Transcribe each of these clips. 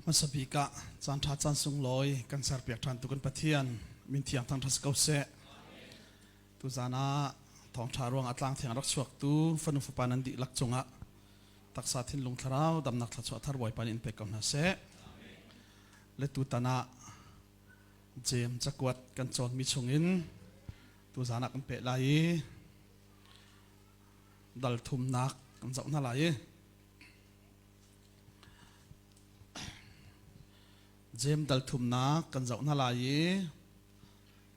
Hmasa bik ah caan ṭha caan sunglawi kan serpiak ṭhan tu kan Pathian min thiang thangṭhat si ko seh. Tuzaan ah thawngṭha ruang ah tlang thiang rak chuaktu fanu fapa nan dihlak cungah taksa thinlung thlarau damnak thluachuah thar Bawipa nih in pek ko hna seh. Le tutan ah Jeim cakuat kan cawnmi chungin tuzaan ah kan peh lai i dal thumnak kan zoh hna lai i Jeim dal thumnak kan zoh hna lai i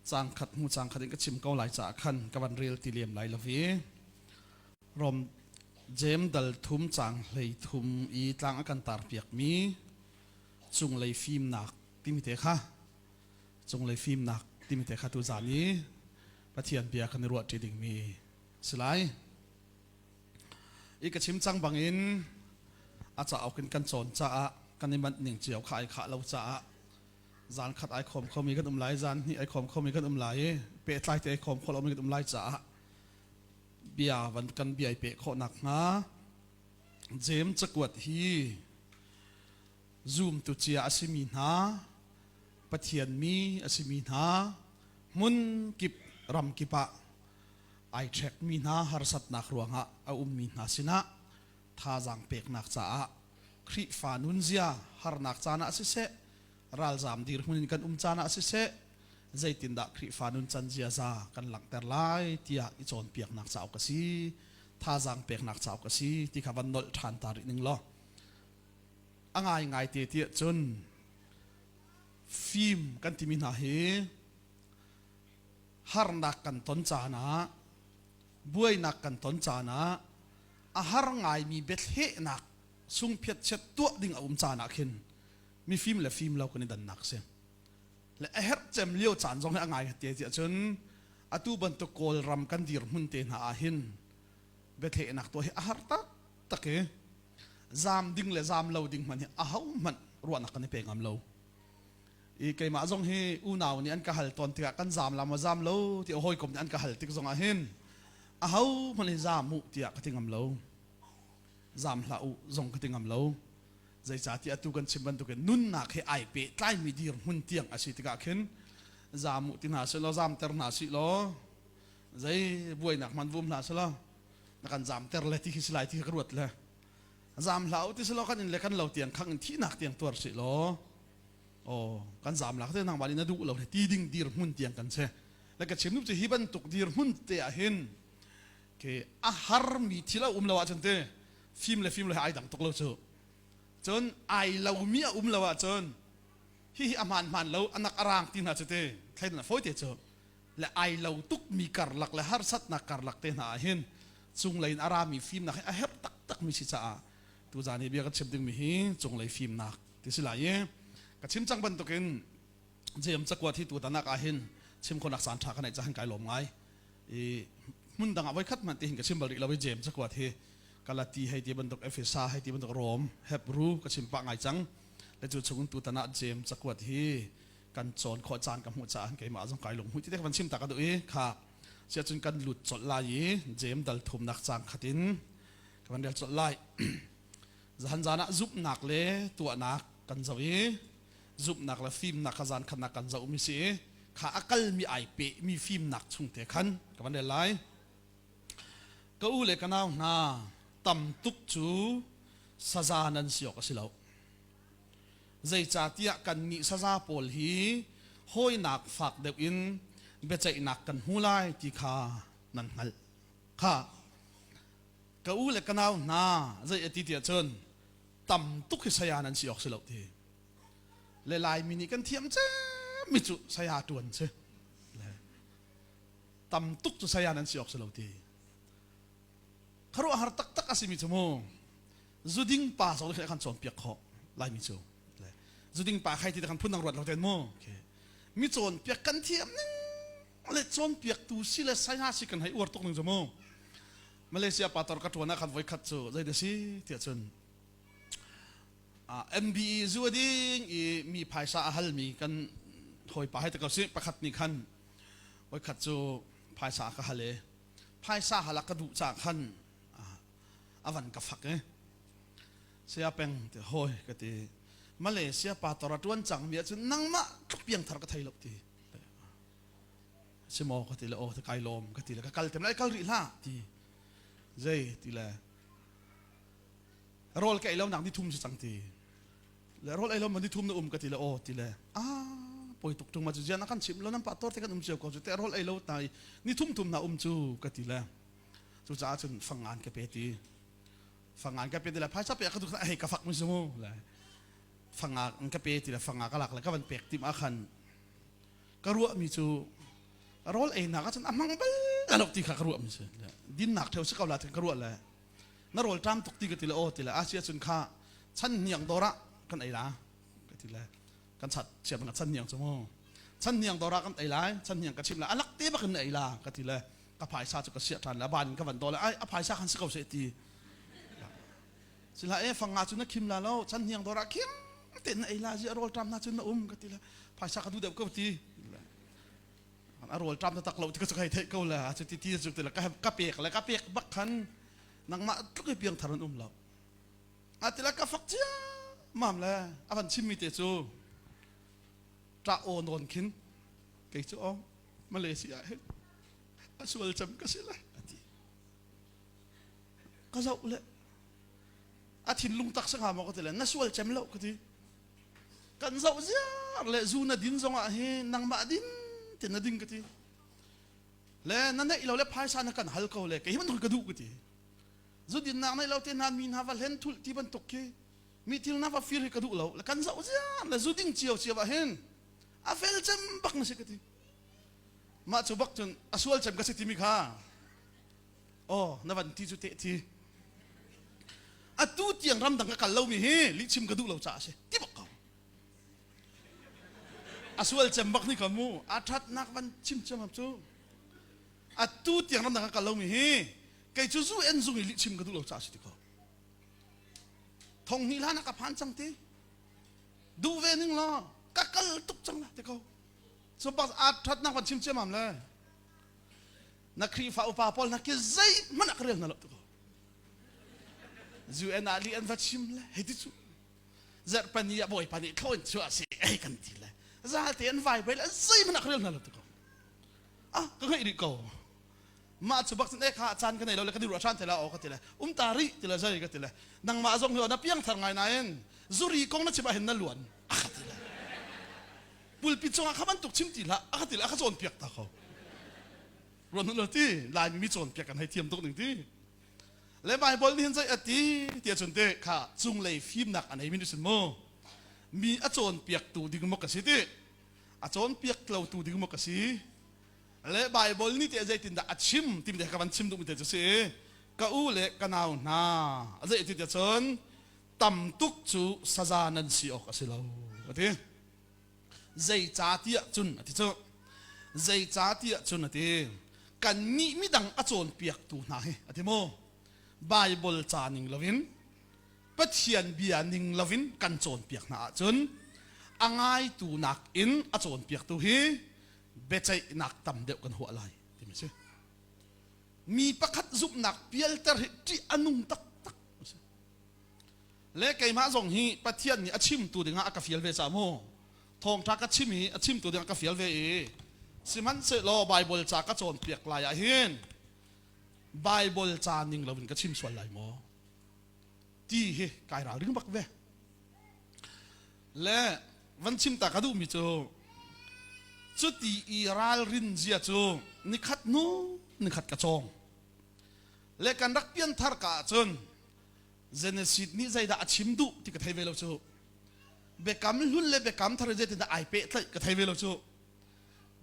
caang khat hnu caang khat in ka chim ko lai caah khan ka van rel ti lem lai lo i Rom Jeim dal thum caang 13 i tlang a kan tar piakmi cunglei fimnak timi te kha cunglei fimnak timi te kha tu zan i Pathian bia kan i ruah ṭi dingmi si lai. I ka chim cang bangin a cauk in kan cawn caah kan i manh ning cio kha ai khah lo caah zan khat ai khawm khomi kan um lai, zan hnih ai khawm khomi kan um lai i pehtlai te ai khawm kho lomi kan um lai caah bia van kan bia i peh khawh nakhnga Jeim cakuat hi zumtu cia a simi hna Pathian mi a simi hna hmun kip ram kip ah ai ṭhekmi hna harsatnak ruangah a ummi hna sinah thazaang peknak caah Khrihfa nunzia harnak caan ah siseh ralzaam dirhmun in kan um caan ah siseh zeitindah Khrihfa nuncan ziaza kan langhter lai tiah i cawnpiaknak cauk a si thazaang peknak cauk a si ti kha van nolh ṭhan ta rih ning law a ngaingai te tiah cun fim kan timi hna hi harnak kan ton caan ah buainak kan ton caan ah a har ngaimi biathlehnak sungphiat chiat tuah ding a um caan ah khin mifim le fim lo kan i dannak si le a herh cem lio caan zong hi a ngai te tiah cun atu bantuk Kawlram kan dirhmun te hna ah hin biathlehnak tuah hi a har tak tak i zam ding le zam lo ding hmanh hi a ho hmanh ruahnak kan i pe ngam lo i keimah zong hi unau nih an ka hal tawn tikah kan zam la maw zam lo ti hawikom nih an ka hal tik zong ah hin a ho hmanh hi zam u tiah ka ti ngam lo zam hlah u zong ka ti ngam lo zeicahtiah atu kan chim bantukin nunnak he ai pehtlaimi dirhmun tiang a si tikah khin zam u ti hna sih law zamter hna sih law zei buainak hman vum hlah sih law na kan zamter le ti khi si lai ti khi ka ruat le zam hlah u ti si law kan in le kan lo tiang khang in thihnak tiang tuar sih law oh kan zam lak te nang bal in na duh lo ti ding dirhmun tiang kan che le ka chim nu cu hi bantuk dirhmun te ah hin ke a har mi thil a um lo ahcun te fim le fim lo he ai dang tuk lo cu cun ai lo mi a um lo ahcun hi hi a hmaan hmaan lo anak arang ti hna cu te thleidan a fawi te cu le ai lo tuk mi karlak le harsatnak karlak te hna ah hin cunglei in a rami fimnak hi a herh taktak mi si caah tuzan hi bia ka chim dingmi hi cunglei fimnak ti si lai i ka chim cang bantukin Jeim cakuat hi tutan ah hin chim khonak caan ṭha ka neih cahan kai lawm ngai i hmun dang ah voikhat hmanh ti hin ka chim bal rih lo i Jeim cakuat hi Galati hei ti bantuk Efesa hei ti bantuk Rom Hebru ka chim pah ngai cang le cu chung tutan ah Jeim cakuat hi kan cawn khawh caan ka hmuh caah keimah zong kai lung hmuih ti te ka van chim ta ka duh i kha sia cun kan lut colh lai i Jeim dal thumnak cang khatin ka van rel colh lai Zahan zan ah zumhnak le tuahnak kan zoh i zumhnak le fimnak kha zan khatnak kan zohmi si i kha a kalmi ai pehmi fimnak chung te khan ka van rel lai. Ka u le ka nau hna tam tuk cu saza nan si awk a si lo. Zeicahtiah kannih saza pawl hi hawinak fak deuh in biaceihnak kan hmu lai ti kha nan hngalh. Kha ka u le ka nau hna zei a ti tiah cun tam tuk hi saya nan si awk si lo ti le Laimi nih kan thiam cemmi cu saya tuan si le tam tuk cu saya nan si awk si lo ti khuaruahhar taktak a simi cu mu zuding pa zong nih kan cawnpiak khawh Laimi cu le zuding pa khai ti kan phun dang ruat lo ten mu mi cawnpiak kan thiam ning le cawnpiaktu si le saya si kan hei uar tuk ning cu mu Malaysia pator ka ṭuan ah khan voikhat cu zei da si tiah cun MBE zu a ding i mi phaisa a halmi kan hawipa hai te ko si pakhat nih khan voikhat cu phaisa ka hal i phaisa hal a ka duh ca khan a van ka fak i saya peng ti hawi ka ti. Malaysia pastor a ṭuan cangmi ahcun nangmah tluk piangthar ka thei lo ti. Si maw ka ti le aw kai lawm ka ti le ka kal tem lai kal rih hlah ti. Zei ti le rawl ka ei lo nak ni thum si cang ti. Le rawl ei lo ma ni thum na um ka ti le aw ti le ah poi tuk ṭung ma cu zian a kan chim lo nan pastor te kan um cio ko cu te rawl ei lo ta i ni thum thum na um cu ka ti le cucaah cun fangan ka pe ti. Fangan ka pe ti le phaisa pe ka duh hei ka fak mi si mu le fanga ka pe ti le fanga ka lak le ka van pek tim ah khan ka ruah mi cu rawl ei nak ahcun a hmang bal lo ti kha ka ruah mi si dinnak theu si ko la ti ka ruah le na rawl ṭam tuk ti ka ti le aw ti le asia cun kha chan hniang dawr ah kan ei la ka ti le kan chat chiam ka chan hniang cu mu chan hniang dawr ah kan ei lai chan hniang ka chim la alak te bak in na ei la ka ti le ka phaisa cu ka siah ṭhan le a ban in ka van daw le ai a phaisa khan si ko seh ti sila e fanga cu na khim la lo chan hniang dawr ah khim te na ei la zi a rawl ṭam na cun na um ka ti le phaisa ka duh deuh ko ti a rawl ṭam na tak lo ti ka cu kai theih ko le a cu ti ti cu ti le ka pek le ka pek bak khan nangmah tluk i piang thar an um lo a ti le ka fak cia mam le a van chimmi te cu ṭah aw nawn khin kei cu aw Malaysia ah hin a sual cem ka si lai a ti ka zoh le a thinlung tak sa hnga maw ka ti le na sual cem lo ka ti kan zoh ziar le zu na din zong ah hi nangmah din ti na ding ka ti le na neih lo le phaisa na kan hal ko le kei hi bantuk ka duh ka ti zu din nak neih lo te hna mi hna va hlen thulh ti bantuk khi mi thil na va fir hi ka duh lo le kan zoh ziar le zu ding cio cio ah hin a fel cem bak na si ka ti mah cu bak cun a sual cem ka si timi kha oh na van ti cu teh ti atu tiang ramdang ka kal lomi hi lihchim ka duh lo caah a si ti bak ko a sual cem bak ni ka mu a thatnak van chim cem cu atu tiang ramdang ka kal lomi hi kei cu zu en zung i lihchim ka duh lo caah a si ti ko thong hnih hlan ah ka phan cang ti duh ve ning law ka kal tuk cang la ti ko so bak a thatnak van chim ciamam le na Khrihfa upa pawl na ki zei hmanh ah ka rel na lo ti ko UN ah li an va chim le hei ti cu zarhpani ah bawipa nih thlawn chu a si ei kan ti le zalte an vai bai le zei hmanh ah ka rel na lo ti ko ah ka ngaih rih ko mah cu bak cun e kha caan ka nei lo le ka ni ruah ṭhan te la aw ka ti le um ta rih ti le zei ka ti le nangmah zong hi na piang thar ngai nain zuri kong na chim ah hin na luan a ka ti le pulpit cungah kha bantuk chim ti hlah a ka ti le a ka cawnpiak ta ko ruan lo ti laimi mi cawnpiak kan hei thiam tuk ning ti le Bible nih hin zei a ti tiah cun te kha cunglei fimnak a nei mi nih cun mu mi a cawnpiaktu ding maw ka si ti a cawnpiak lotu ding maw ka si Le Baibal nih teh zeitindah a chim timi te ka van chim duhmi te cu si ka u le ka nau hna zei ti tiah cun tam tuk cu saza nan si awk a si lo a ti zeicah tiah cun a ti cu zeicah tiah cun a ti kannih midang a cawnpiaktu hna hi a ti mu Baibal ca ning loin Pathian bia ning loin kan cawnpiak hna ahcun a ngaitu nakin a cawnpiaktu hi biaceihnak tam deuh kan huah lai timi a si. Mi pakhat zumhnak pialter hi ṭih a nung taktak a si. Le keimah zong hi Pathian nih a chimtu dingah a ka fial ve ca mu. Thawngṭha ka chim i a chimtu dingah ka fial ve i sihmanhsehlaw Baibal ca ka cawnpiak lai ah hin Baibal ca ning loin ka chim sual lai maw ti hi kai ralring bak ve. Le van chim ta ka duhmi cu cuti i ralrin zia cu nikhat hnu nikhat ka cawng. Le kan rak pianthar ka ahcun Genesis nih zeidah a chim duh ti ka thei ve lo cu. Biakam hlun le biakam thar zeitindah ai pehtlaih ka thei ve lo cu.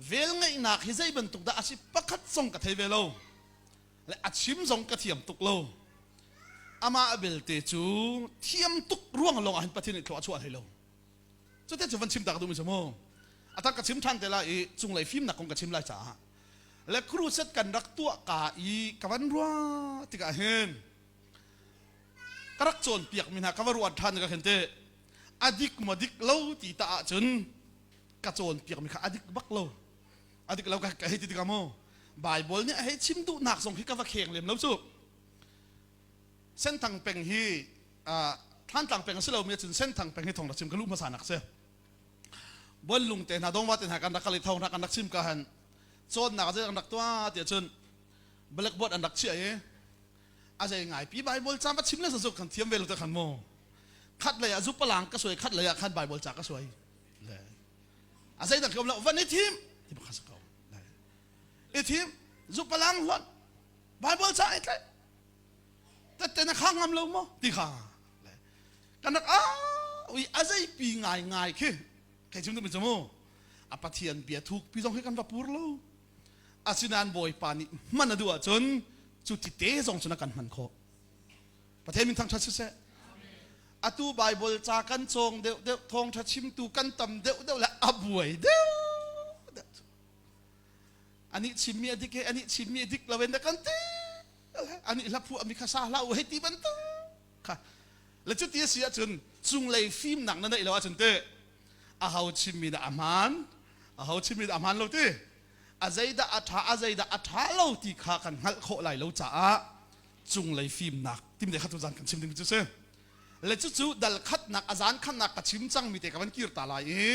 Velngeihnak hi zei bantuk dah a si pakhat zong ka thei ve lo. Le a chim zong ka thiam tuk lo. Amah belte cu thiam tuk ruang lawng ah hin Pathian nih thlua a chuah hlei lo. Cute cu van chim ta ka duhmi cu mu. A tak ka chim ṭhan te lai i cunglei fimnak kong ka chim lai caah. Le crusade kan rak tuah ka i ka van ruah tikah hin ka rak cawnpiak mi hna ka va ruat ṭhan ka khin te a dik maw dik lo ti ta ahcun ka cawnpiak mi kha a dik bak lo. A dik lo ka hei ti tikah mu Bible nih a hei chim duhnak zong khi ka va kheng lem lo cu. Senthang peng hi. Thantlang peng a si lomi ahcun Senthang peng hi thong rak chim ka luh hmasa nak si. Buanlung te hna Dongva te hna kan rak kal i thong kan rak chim ka han cawnnak a zei kan rak tuah ti ahcun blackboard an rak chiah i a zei ngai pi Bible ca va chim le zuk kan thiam ve lo te khan mu khat lei ah zupalang ka suai khat lei ah khan Bible ca ka suai le a zei dang ka um lo van i thim ti pakhat sa ko i thim zupalang hlonh Bible ca i tlaih tette na kha ngam lo maw ti kha kan rak a ui a zei pi ngai ngai khi kei chim tu mi cu mu a pathian bia thuk pi zong hi kan va pur lo asinain bawipa nih hman a duh ahcun cu ti te zong cun a kan hman khawh pathian min thangṭhat siseh atu bible ca kan cawng deuh deuh thawngṭha chimtu kan tam deuh deuh le a buai deuh deuh anih chimmi a dik he anih chimmi a dik lo in kan ti anih hla phuah mi kha sa hlah u hei ti bantuk kha le cuti a si ahcun cunglei fimnak na neih lo ahcun te a ho chimmi dah a hmaan a ho chimmi dah a hmaan lo ti a zeidah a ṭha a zeidah a ṭha lo ti kha kan hngalh khawh lai lo caah cunglei fimnak timte kha tuzan kan chim ding cu si le cucu dal khatnak a zan khatnak ka chim cangmi te ka van kir ta lai i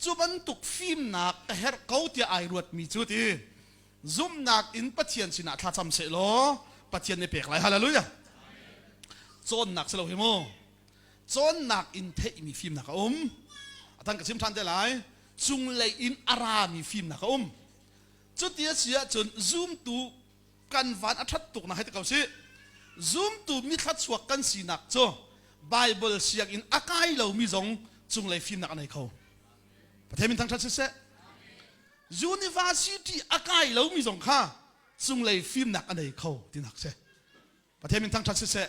cu bantuk fimnak ka herh ko tiah ai ruatmi cu ti zumhnak in Pathian sinah thlacam seh law Pathian nih pek lai hallelujah cawnnak si lo hi mu cawnnak in theihmi fimnak a um atan ka chim ṭhan te lai cunglei in a rami fimnak a um cuti a si ahcun zumtu kan van a ṭhat tuk nak hei ti ko sih zumtu mithla chuak kan sinak cu Bible sianginn a kai lomi zong cunglei fimnak a nei kho Pathian min thangṭhat siseh University a kai lomi zong kha cunglei fimnak a nei kho tinak si Pathian min thangṭhat siseh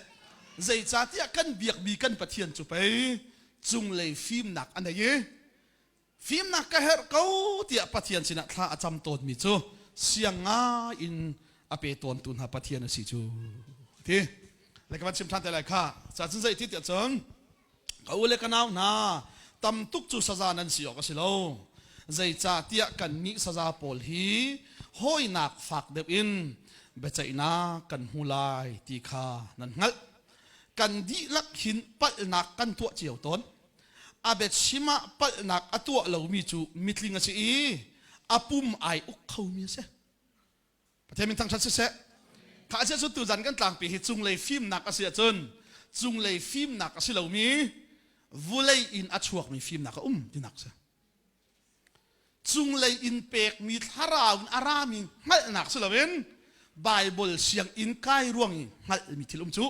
zeicahtiah kan biakmi kan Pathian cu pei cunglei fimnak a nei i fimnak ka herh ko tiah Pathian sinah thla a cam tawnmi cu siang ngai in a pe tawntu hna Pathian a si cu ti le ka van chim ṭhan te lai kha ca cun zei ti tiah cun ka u le ka nau hna tam tuk cu saza nan si awk a si lo zeicahtiah kannih saza pawl hi hawinak fak deuh in biaceihnak kan hmu lai ti kha nan hngalh kan dihlak hin palhnak kan tuah cio tawn a biachim ah palhnak a tuah lomi cu mitling a si i a pum ai uk khomi a si Pathian min thangṭhat siseh. Kha a cu tuzan kan tlangpi hi cunglei fimnak a si ahcun cunglei fimnak a si lomi vulei in a chuakmi fimnak a um tinak si. Cunglei in pekmi thlarau in a rami hngalhnak si loin Bible sianginn kai ruang i hngalhmi thil um cu.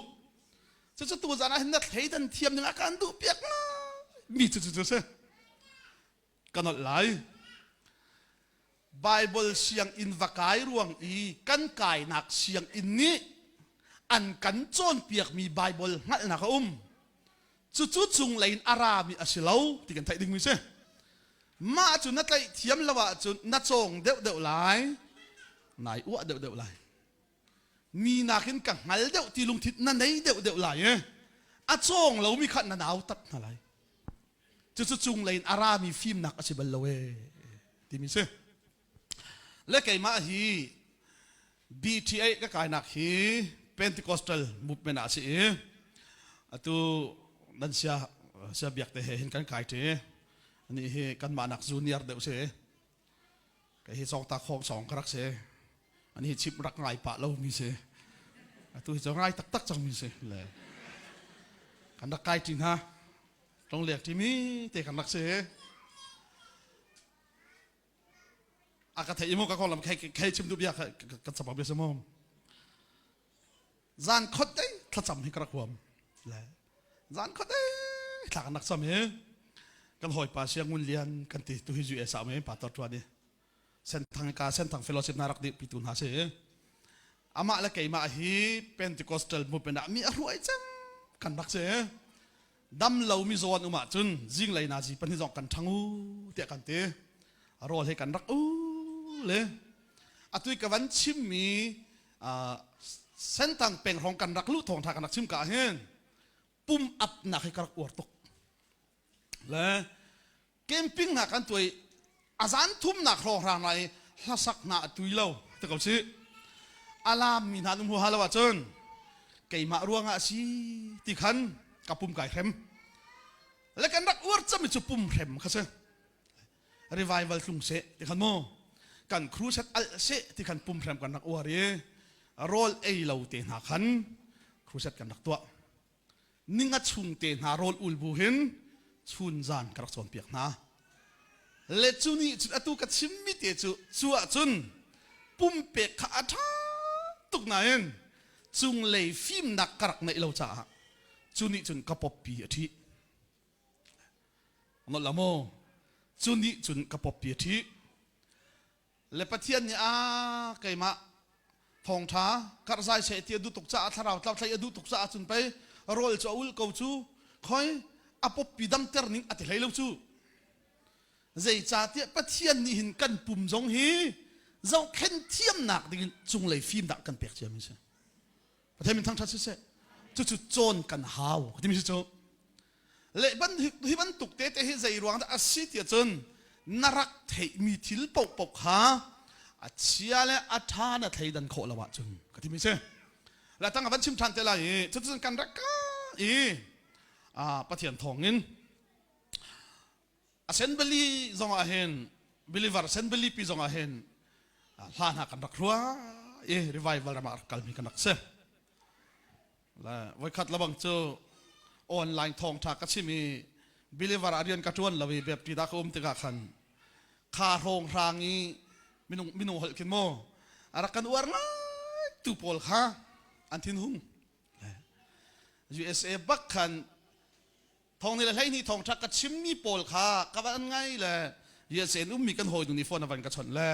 Cucu tuzan ah hin na thleidan thiam ding ah kan duh piak mi cu cu si. Ka nolh lai. Baibal sianginn va kai ruang i kan kainak sianginn nih an kan cawnpiakmi Baibal hngalhnak a um. Cucu cunglei in a rami a si lo ti kan theih dingmi si. Mah cu na tlaih thiam lo ahcun na cawng deuhdeuh lai, nai uah deuhdeuh lai. Mi nakin ka hngal deuh ti lungthin na nei deuhdeuh lai i a cawng lomi kha na nautat hna lai. Cucu cunglei in a rami fimnak a si bal lo ee timi si. Le keimah hi BTA ka kainak hi Pentecostal movement ah a si i atu nan sia sia biak te he hin kan kai ṭi. Ani hi kanmah nak junior deuh si. Kei hi cawngta khawng sawng ka rak si. Ani hi chim rak ngai pah lo mi si. Atu hi cu ngai taktak cang mi si. Le kan rak kai ṭi hna. Tlonglek ṭimi te kan rak si. A ka thei mu ka konglam khei chim duh bia ka chapang bia si mu. Zan khot dei thlacam hi ka rak huam. Le zan khot dei thla kan rak cam i kan hawipa Siangun Lian kan ti tu hi US ah me pastor tuan i Senthang ka Senthang fellowship na rak di pitu hna si. Amah le keimah hi Pentecostal movement ah mi a hruai cem kan rak si. Dam lo mi zawn um ahcun zinglei nazi pahnih zong kan ṭhang u tiah kan ti. Rawl he kan rak u le atu i ka van chimmi Sentang peng hrawng kan rak luh thawngṭha kan rak chim ka hin pum apnak hi ka rak uar tuk. Le camping hna kan tuai a zan thumnak hrawnghrang lai hlasak hna a tui lo ti ko si alam mi hna an um huaha lo ahcun keimah ruangah a si ti khan. Ka pum kai hrem. Le kan rak uar cami cu pum hrem kha si. Revival tlung seh ti khan mu. Kan crusade al seh ti khan pum hrem kan rak uar i rawl ei lo te hna khan crusade kan rak tuah. Ninga chung te hna rawl ul bu hin chun zan ka rak cawnpiak hna. Le cu nih cun atu ka chimmi te cu cu ahcun pumpek kha a ṭha tuk nain cunglei fimnak ka rak neih lo caah cu nih cun ka pawppi a ṭhih. Nolh la maw? Cu nih cun ka pawppi a ṭhih. Le Pathian nih a keimah thawngṭha karhzai seh ti a duh tuk caah thlarau tlauhthlei a duh tuk caah cun pei rawl cu a ul ko cu khoi a pawppi damter ning a ti hlei lo cu. Zeicahtiah Pathian nih hin kan pum zong hi zohkhenh thiamnak dingin cunglei fimnak kan pek ciami a si. Pathian min thangṭhat siseh. Cucu cawn kan hau timi si cu. Le ban hi bantuk tete hi zei ruang dah a si tiah cun na rak theihmi thil paohpaoh kha a chia le a ṭha na thleidan khawh lo ahcun ka timi si. Le tang a van chim ṭhan te lai i cuticun kan rak ka i Pathian thawngin Assembly zong ah hin believer assembly pi zong ah hin hla hna kan rak rua i revival ram ah rak kalmi kan rak si. Le voikhat labang cu online thawngtha ka chim i believer ah rian ka tuan lo i Baptist ah ka um tikah khan kha hrawng hrang i minung minung holh khin mu a rak kan uar ngai tu pawl kha an thinhung. USA bak khan Thong ni le 12 thawngṭha ka chimmi pawl kha ka van ngai le USA in ummi kan hawi nu nih phone a van ka chawnh le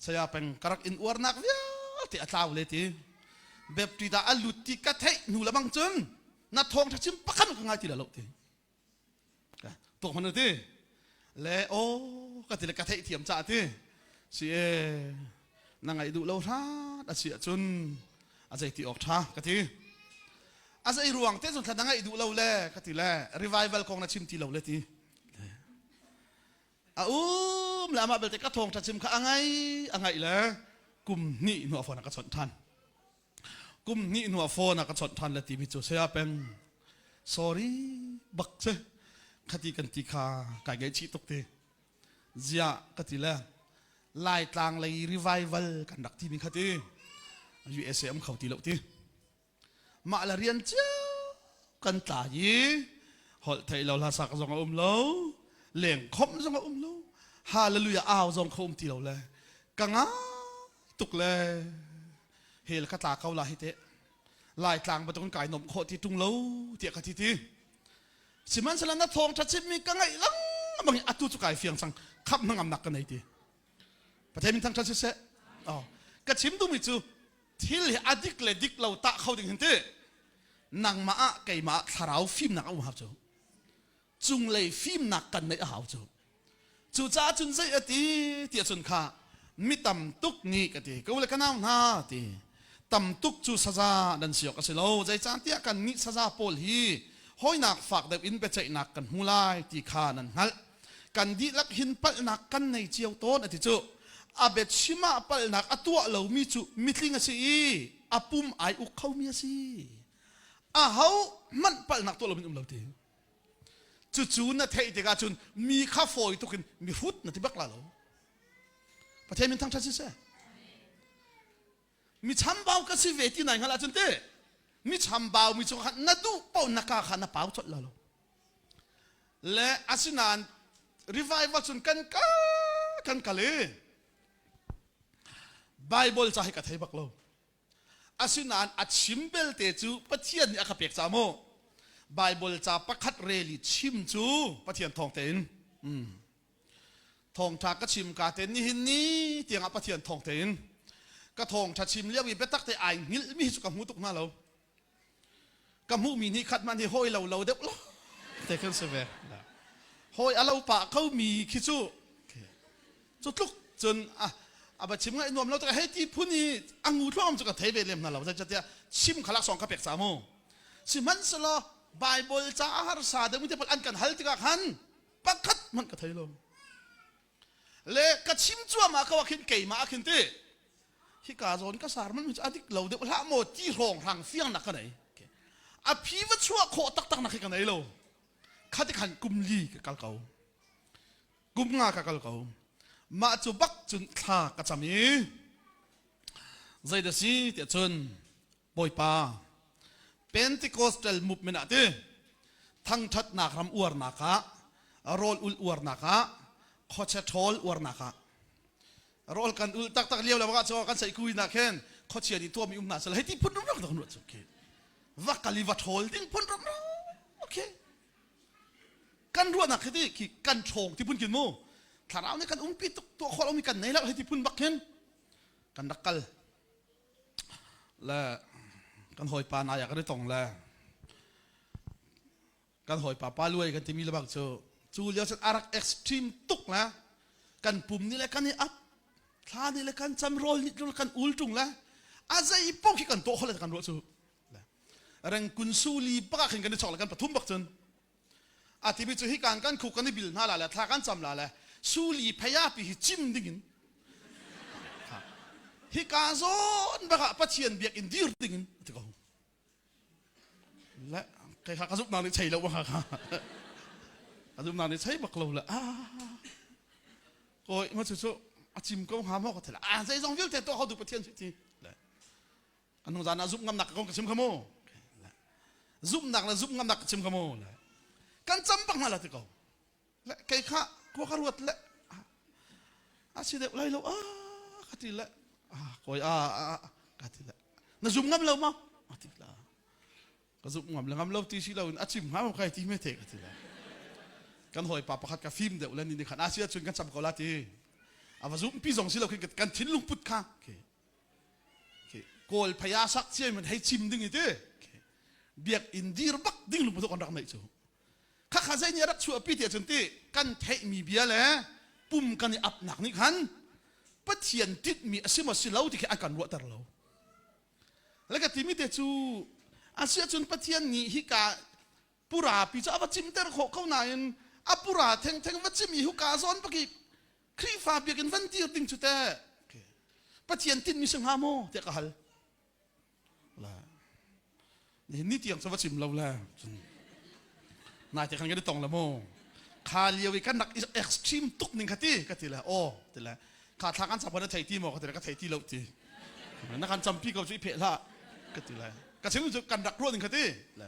saya peng ka rak in uarnak vialte a tlau le ti Baptist ah a lut ti ka theih hnu le bang cun na thawngṭha chim pakhat ka ngai ti lo ti tuak hman ti le aw ka ti le ka theih thiam ca ti si e na ngaih duh lo hrat a si ahcun a zei ti awk ṭha ka ti a zei ruang te cun thla na ngaih duh lo le ka ti le revival kong na chim ti lo le ti a um le amah belte ka thawng ṭha chim kha a ngai a ngaih le kum hnih hnu a phone a ka chawnh ṭhan kum hnih hnu a phone a ka chawnh ṭhan le timi cu saya peng sorry bak che khati kan ti kha kai ngaihchih tuk ti Ziah ka ti le Laitlang lei revival kan rak timi kha ti USA um kho ti lo ti. Mah le rian cio kan tla i holh theih lo hla sak zong a um lo leng khomh zong a um lo hallelujah au zong kho um ti lo le ka ngai tuk le hel ka tla ko la hi te Laitlang bantukin kai nomh khawh ti ṭung lo tiah ka ti ti. Sihmanhsehlaw na thawngṭha chimmi ka ngaih lengmang i atu cu kai fiang cang khamh hnangamnak ka nei ti. Pathian min thangṭhat siseh. Oh, ka chim duhmi cu thil hi a dik le dik lo tah kho ding hin ti. Nangmah ah keimah ah thlarau fimnak a um hau cu. Cunglei fimnak kan neih a hau cu. Cucaah cun zei a ti ti ahcun kha mi tam tuk nih ka ti ka u le ka nau hna ti tam tuk cu saza nan si awk a si lo zeicahtiah kan nih saza pawl hi hawinak fak deuh in biaceihnak kan hmu lai ti kha nan hngalh kan dihlak hin palhnak kan nei cio tawn a ti cu a biachim ah palhnak a tuah lomi cu mitling a si i a pum ai uk khomi a si aho hmanh palhnak tuah loin um lo ti Cucu na theih tikah cun mi kha fawi tuk in mihrut na ti bak la lo. Pathian min thangṭhat siseh. Mi chambau ka si ve ti nai hngalh ahcun te mi chambau mi cung khan na duh paoh na ka kha na pau colh la lo. Le asinain revival cun kan kal kan kal i Bible ca hi ka thei bak lo. Asinain a chim belte cu Pathian nih a ka pek ca mu. Bible ca pakhat rel i chim cu Pathian thawng tein. Mm. Thawngṭha ka chim ka te nihin ni tiangah Pathian thawng tein. Ka thawngṭha chim lio i biatak te ai hngilhmi hi cu ka hmu tuk hna lo. Ka hmuhmi nih khat man hi hawi lo lo deuh lo te kan si ve. Hawi a lo pah ko mi khi cu cu tluk cun a a va chim ngai nuam lo tak hei ti phun i a ngu thluam cu ka thei ve lem hna lo zeicatiah chim khalak song ka pek ca mu sihmanhsehlaw Bible ca a harsa deuh mi te pawl an kan hal tikah khan pakhat hmanh ka thei lo le ka chim cuahmah ko ah khin keimah ah khin ti hika zawn ka sar man cu a dik lo deuh hlah maw ti hrawng hrang fiang nak ka nei. A phi va chuah khawh taktak nak hi ka nei lo. Khati khan kum li ka kal ko. Kum nga ka kal ko. Mah cu bak cun thla ka cam i zei dah si tiah cun Bawipa Pentecostal movement ah ti thangṭhatnak ram uarnak ah rawl ulh uarnak ah khuachia ṭhawl uarnak ah rawl kan ulh taktak lio le bak ah kan sei kui nak khin khuachia nih tuahmi um hna sel hei ti phun rum rak ruat cu khi va kal i va ṭhawl ding phun rum okay kan ruahnak khi ti khi kan ṭhawng ti phun kin mu thlarau nih kan umpi tuk tuah khawh lomi kan nei lo hei ti phun bak khin kan rak kal le kan hawipa nai ah kan i tong le kan hawipa pa luai kan timi lebang cu cu lio cun a rak extreme tuk le kan pum nih le kan i ap thla nih le kan cam rawl nih kan ul ṭung le a zei paoh khi kan tuah khawh le kan ruah cu rengkun suli bak ah khin kan i chok le kan pathum bak cun a timi cu hi kan kan khuk kan i bil hna la le thla kan cam la le suli phaya pi hi cim ding in hi ka zawn bak ah Pathian biakinn dir ding in ti ko le kai kha ka zumhnak nih chei lo kha kha ka zumhnak nih chei bak lo le a koi ma cu cu a cim ko hnga maw ka thela a zeizong vialte tuah kho tu Pathian si ti le anu zan ah zumh ngamnak kong ka chim kha mu zumhnak le zumh ngamnak ka chim kha mu kan cam bak hna la ti ko le kei kha khua ka ruat le a si deuh lai lo a ka ti le a koi a ka ti le na zum ngam lo ma a ti la ka zum ngam le ngam lo ti si lo in a chim hnga kai ti me the ka ti le kan hawi pa pakhat ka fim deuh le ni ni khan a si ahcun kan cam ko la ti a va zum pi zong si lo khin kan thinlung put kha kawl phaya sak cia man hei chim ding i ti biakinn dir bak ding lungput kan rak neih cu khakha zei nih a rak chuahpi ti ahcun ti kan theihmi bia le pum kan i apnak nih khan Pathian tinhmi a si maw si lo ti khi an kan ruahter lo le ka timi te cu a si ahcun Pathian nih hika pura pi cu a va cimter khawh ko nain a pura thengtheng va cim i huka zawn bak i Khrihfa biakinn van dir ding cu teh Pathian tinhmi si hnga maw tiah ka hal la ni tiang cu va chim lo le nai te khan kan i tong le mu kha lio i kan rak extreme tuk ning kha ti ka ti le aw ti le kha thla kan chapon na thei ti maw ka ti le ka thei ti lo ti na kan campi ko cu i pheh hlah ka ti le ka chim cu kan rak ruah ning kha ti le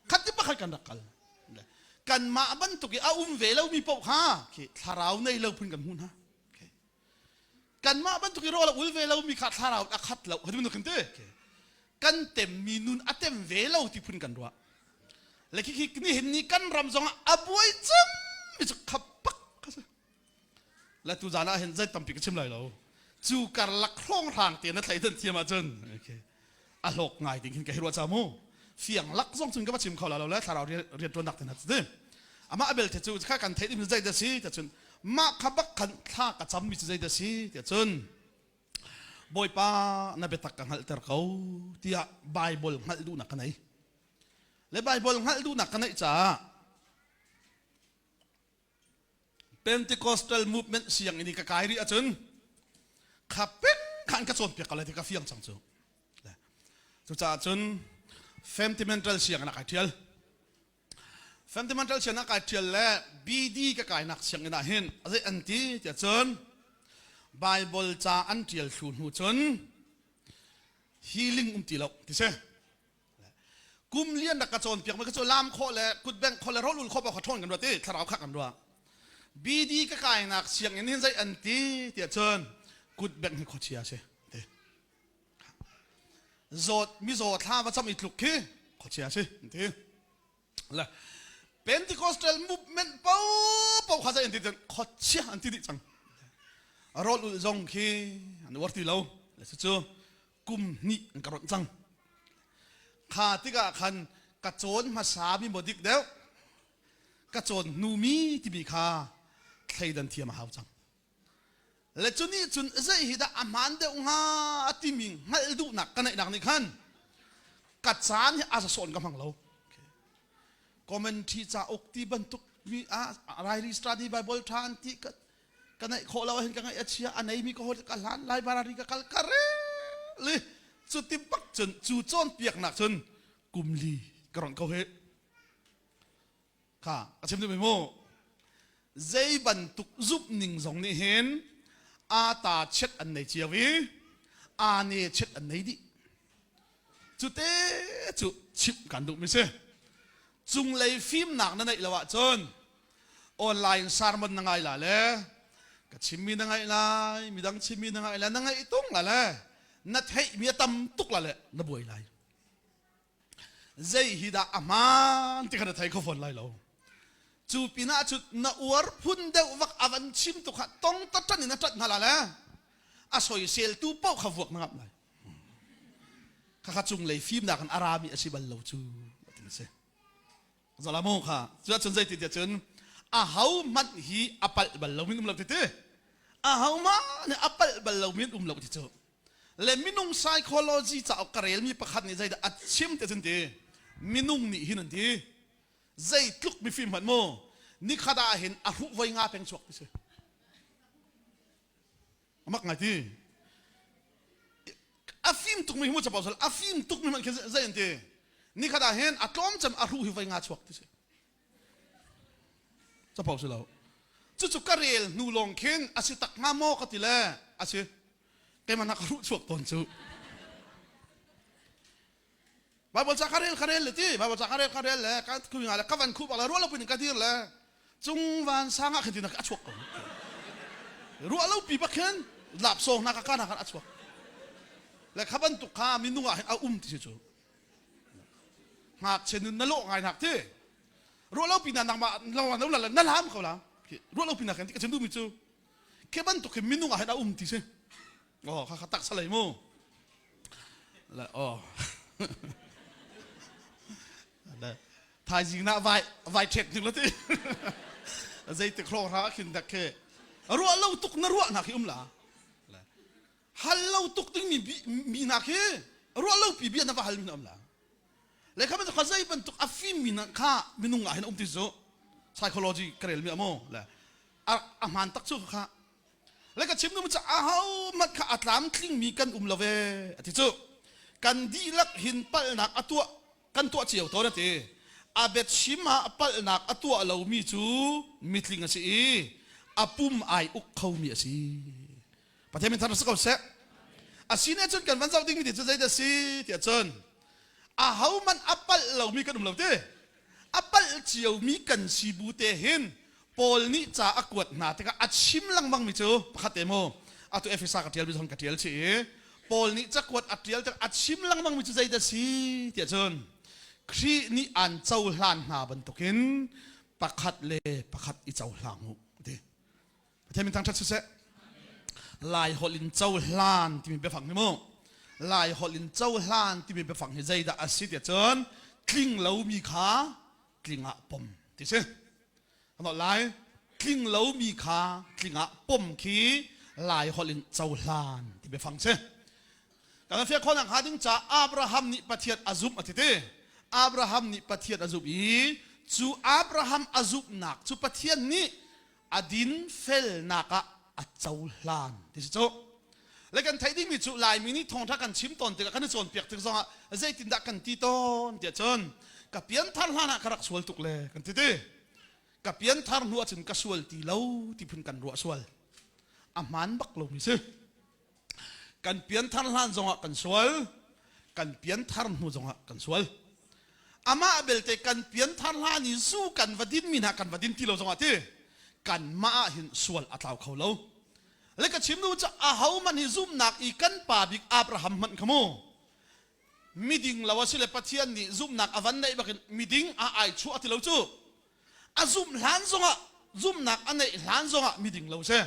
khat ti pakhat kan rak kal kanmah bantuk i a um ve lomi paoh kha khi thlarau nei lo phun kan hmu hna kanmah bantuk i rawl a ul ve lomi kha thlarau a khat lo kan kan ti kan temmi nun a tem ve lo ti phun kan ruah le khi khi nihin ni kan ram zong ah a buai cem mi cu khap pak kha si le tu zan ah hin zei tampi ka chim lai lo cu karlak hrawnghrang te na thleidan thiam ahcun okay a hlawk ngai ding hin ka hi ruah ca mu fiang lak zong cun ka va chim kho la lo le thlarau rian ṭuannak te hna cu amah belte cu kha kan theih ding zei dah si ti cun mah kha bak khan thla ka cam mi cu zei dah si ti cun Bawipa na biatak ka hngalhter ko tiah Bible hngalh duhnak ka nei le Bible hngalh duhnak ka neih caah Pentecostal movement sianginn i ka kai rih ahcun kha peng khan ka cawnpiak ko lai ti ka fiang cang cu. Cucaah cun Fundamental sianginn ah kai ṭhial. Fundamental sianginn ah kai ṭhial le BD ka kainak sianginn ah hin a zei an ti tiah cun Bible ca an ṭial thlu hnu cun healing um ti lo ti si. Kum lian rak ka cawnpiak mi ka cu lam khawh le kutbengh khawh le rawl ul khawh ka ṭhawn kan ruat i thlarau kha kan ruah. BD ka kainak sianginn hin zei an ti tiah cun kutbengh hi khuachia a si ti. Zawt mizaw thla va cam i tluk khi khuachia a si ti. Le Pentecostal movement paohpaoh kha zei an ti cun khuachia an ti dih cang. Rawl ulh zong khi an uar ti lo. Le cucu kum hnih an ka ronh cang. Kha tikah khan ka cawn hmasa mi maw dik deuh ka cawn hnu mi timi kha thleidan thiam a hau cang. Le cu nih cun zei hi dah a hmaan deuh hnga timi hngalh duhnak ka neihnak nih khan ka caan hi a sawn ka hmang lo. Commentary cauk ti bantuk mi ah Rairi Study Bible tha an ti ka ka neih khawh lo ahhin ka ngaih a chia a neimi ka hawi ka hlan library ka kal ka rel i cuti bak cun cu cawnpiaknak cun kum li. Ka ronh ko hi. Kha a chim duhmi mu. Zei bantuk zumh ning zong nih hin aa ta chiat an nei cio i aa ne chiat an nei dih. Cute cu chimh kan duhmi si. Cunglei fimnak na neih lo ahcun online sermon na ngai la le ka chimmi na ngaih lai, midang chimmi na ngaih lai, na ngaih tung la le na theihmi a tam tuk la le na buai lai. Zei hi dah a hmaan ti kha na thei kho fawn lai lo. Cu pinah cu na uar phun deuh vak a van chim tu kha tong ta ṭan in a ṭanh hna la le a soiseltu paoh kha vuak na ngamh lai. Khakha cunglei fimnak in a rami a si bal lo cu ti a si. Zalamo kha cu ahcun zeiti tiah cun a ho hmanh hi a palh bal lo min um lo ti ti. A ho hmanh a palh bal lo min um lo ti cu. Le minung psychology cauk ka relmi pakhat nih zeidah a chim ti cun ti minung nih hin an ti zeitluk mifim hmanh mu nikhat ah hin a hruh voi nga peng chuak ti si. Amak ngai ti. A fim tukmi hi mu capo sal a fim tukmi hmanh khi zei an ti. Nikhat ah hin a tlawm cem a hruh hi voi nga chuak ti si. Capo si lo. Cucu ka rel hnu lawng khin a si tak hnga maw ka ti le a si. Keimah na ka hruh chuak tawn cu. Bible ca ka rel ka rel le ti Bible ca ka rel ka rel le ka kui nga le ka van khuh bak le ruah lo pin ka dir le cung van sang ah khin ti a chuak ko ruah lo pi bak khin lap sawng hna ka ka hna khan a chuak le kha bantuk kha minung ah hin a um ti si cu ngakchia nun na lawh ngai nak ti ruah lo pi na nangmah lo lo la na lam ko la ruah lo pi na khin ti ka chim duhmi cu khi bantuk khi minung ah hin a um ti si Oh, kha kha tak salai mu. Le oh. Le thaizing na vai vai ṭhek ning la ti. Zeitik hrawng hra khin dak khi. Ruah lo tuk na ruah nak hi um la. Le hal lo tuk ding mi mi na khi ruah lo pi bia na va hal mi na um la. Le kha bantuk kha zei bantuk a fim mi na kha minung ah hin um ti zu. Psychology ka rel mi amu. Le a a hmaan tak cu kha Le ka chim duhmi cu ahohmanh kha a tlamtlingmi kan um lo ve a ti cu. Kan dihlak hin palhnak a tuah kan tuah cio tawn a ti. A biachim ah palhnak a tuah lomi cu mitling a si i a pum ai uk khomi a si. Pathian min thar si ko seh. A si ne cun kan van zoh dingmi ti cu zeidah si tiah cun ahohmanh a palh lomi kan um lo ti. A palh ciomi kan si bu te hin Paul nih ca a kuat hna tikah a chim lengmangmi cu pakhat te mu atu Efesa ka ṭialmi zong ka ṭial chih i Paul nih cakuat a ṭial tikah a chim lengmangmi cu zeidah si tiah cun Khrih nih aan cohlan hna bantukin pakhat le pakhat i cohlang u ti. Pathian min thangṭhat siseh. Lai holh in cohlan timi biafang hi mu. Lai holh in cohlan timi biafang hi zeidah a si tiah cun tling lomi kha tling ah pom ti si. Ano lai tling lomi kha tling ah pom khi lai holh in cohlan ti biafang si. Kan fiak khawh nak hnga ding ca Abraham nih Pathian a zumh a ti ti. Abraham nih Pathian a zumh i cu Abraham a zumhnak cu Pathian nih a dinfelnak ah a cohlan ti si cu le kan theih dingmi cu Laimi nih thawngṭha kan chim tawn tikah kan i cawnpiak tik zongah zeitindah kan ti tawn tiah cun ka pianthar hlan ah ka rak sual tuk le kan ti ti ka pianthar hnu ahcun ka sual ti lo ti phun kan ruah sual a hmaan bak lomi si Kan pianthar hlan zongah kan sual, kan pianthar hnu zongah kan sual. Amah belte kan pianthar hlan i zu kan va din mi hna kan va din ti lo zongah ti kanmah ah hin sual a tlau kho lo. Le ka chim nu cu aho man hi zumhnak i kan pa bik Abraham hmanh kha mu miding lo a si le Pathian nih zumhnak a van neih bakin miding a ai chuah ti lo cu a zumh hlan zongah zumhnak a neih hlan zongah miding lo si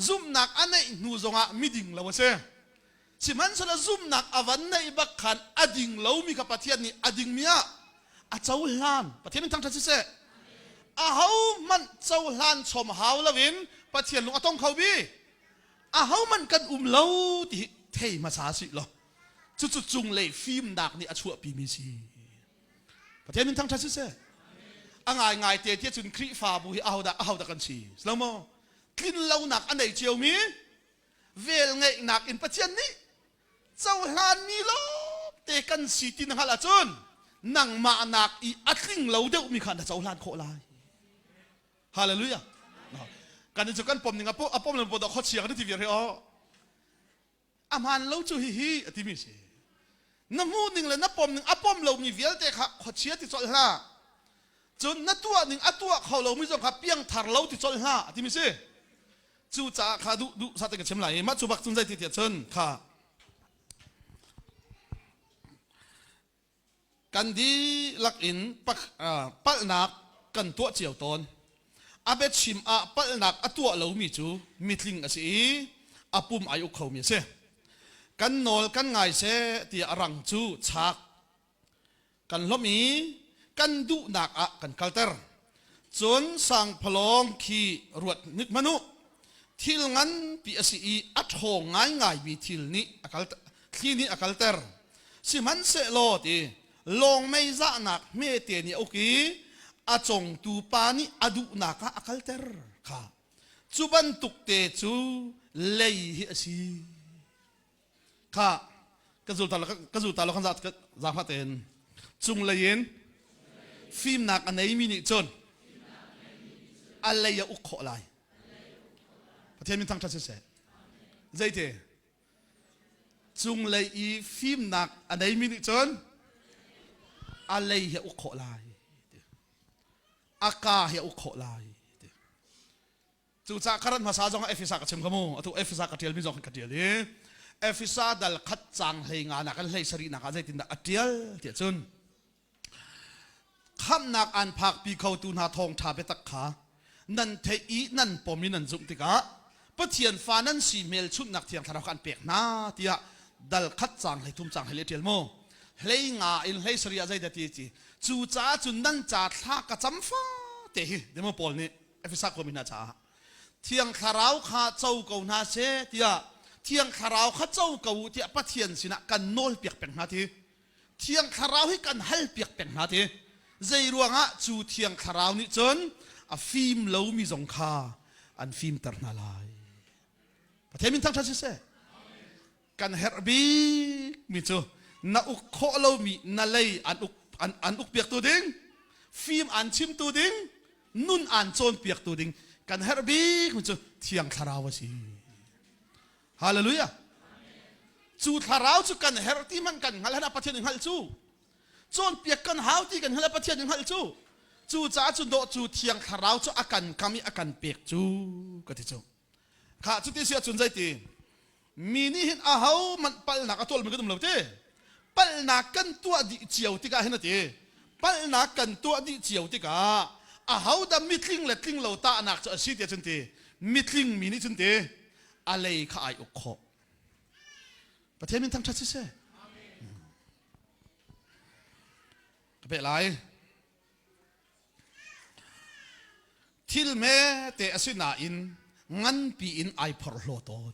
zumhnak a neih hnu zongah miding lo a si sihmanhsehlaw zumhnak a van neih bak khan a ding lomi kha Pathian nih a dingmi ah a cohlan Pathian min thangṭhat siseh ahohmanh cohlan chom hau loin Pathian lung a tong kho bi ahohmanh kan um lo ti hi thei hmasa si law cucu cunglei fimnak nih a chuahpimi si Pathian min thangṭhat siseh. A ngaingai te tiah cun Khrihfabu hi ahodah ahodah kan si? Lo maw? Tlinlonak a nei ciomi velngeihnak in Pathian nih cohlanmi lawngte kan si ti na hngalh ahcun Nangmah nak i a tling lo deuhmi kha na cohlan khawh lai. Hallelujah. Kan cu kan pom ning a pom lo po khuachia kan ti viar he o. A hmaan lo cu hihi a timi si. Na hmuh ning le na pom ning a pom lomi vialte kha khuachia ti colh hlah. Cun na tuah ning a tuah kho lomi zong kha piangthar lo ti colh hlah a timi si. Cucaah kha duh duh sa te ka chim lai i mah cu bak cun zei ti tiah cun kha Kan dihlak in palhnak kan tuah cio tawn. A biachim ah palhnak a tuah lomi cu mitling a si i a pum ai uk khomi a si. Kan nawl kan ngai seh tiah a rang cu chak kan hlawm i kan duhnak ah kan kalter. Cun sangphalawng khi ruat hnik hmanh u. Thil nganpi a si i a ṭhawng ngaingaimi thil nih a kal thli nih a kalter. Sihmanhsehlaw ti lawng mei zahnak hmete nih a uk i a congtu pa nih a duhnak ah a kalter kha. Cu bantuk te cu lei hi a si. Kha ka zul ta ka zul ta lo kan zaangfah tein cunglei in fimnak a neimi nih cun a lei a uk khawh lai. Pathian min thangṭhat siseh. Zeiti? Cunglei i fimnak a neimi nih cun a lei hi a uk khawh lai. A ka hi a uk khawh lai. Cucaah ka rat hmasa zong ah Efesa ka chim kha mu. Atu Efesa ka ṭialmi zong ka ṭial i Efesa dal khat cang hlei nga nak in hlei sarih nak ah zeitindah a ṭial tiah cun khamhnak an phakpi khotu hna thawngṭha biatak kha nan theih i nan pom i nan zumh tikah Pathian fa nan si hmelchunhnak thiang thlarau kha an pek hna tiah dal khat cang hlei thum cang hlei le ṭial mu. Hlei nga in hlei sarih ah zeidah ti ci cucaah cun nan ca thla ka cam fa te hi demo Paul nih Efesa khuami hna caah Thiang Thlarau kha co ko hna seh tiah Thiang Thlarau kha co ko u tiah Pathian sinah kan nawlpiak peng hna ti. Thiang Thlarau hi kan halpiak peng hna ti. Zei ruangah cu Thiang Thlarau nih cun a fim lomi zong kha an fimter hna lai. Pathian min thangṭhat siseh. Kan herh bikmi cu na uk khawh lomi na lei an uk an, an uk piaktu ding, fim an chimtu ding, nun an cawnpiaktu ding kan herh bikmi cu Thiang Thlarau a si. Hallelujah. Cu thlarau cu kan herh ti hmanh kan hngalh han Pathian i hngalh cu. Cawnpiak kan hau ti kan hngalh Pathian i hngalh cu. Cu caah cu dawh cu Thiang Thlarau cu a kan kam i a kan pek cu ka ti cu. Kha cuti si ahcun zeiti mi nih hin aho manh palhnak a tualmi kan um lo ti. Palhnak kan tuah dih cio tikah hin a ti. Palhnak kan tuah dih cio tikah aho dah mitling le tling lo tahnak cu a si tiah cun ti mitling mi nih cun ti a lei kha ai uk khawh. Pathian min thangṭhat siseh. Ka peh lai. Thil hmete a si nain nganpi in ai phorhlaw tawn.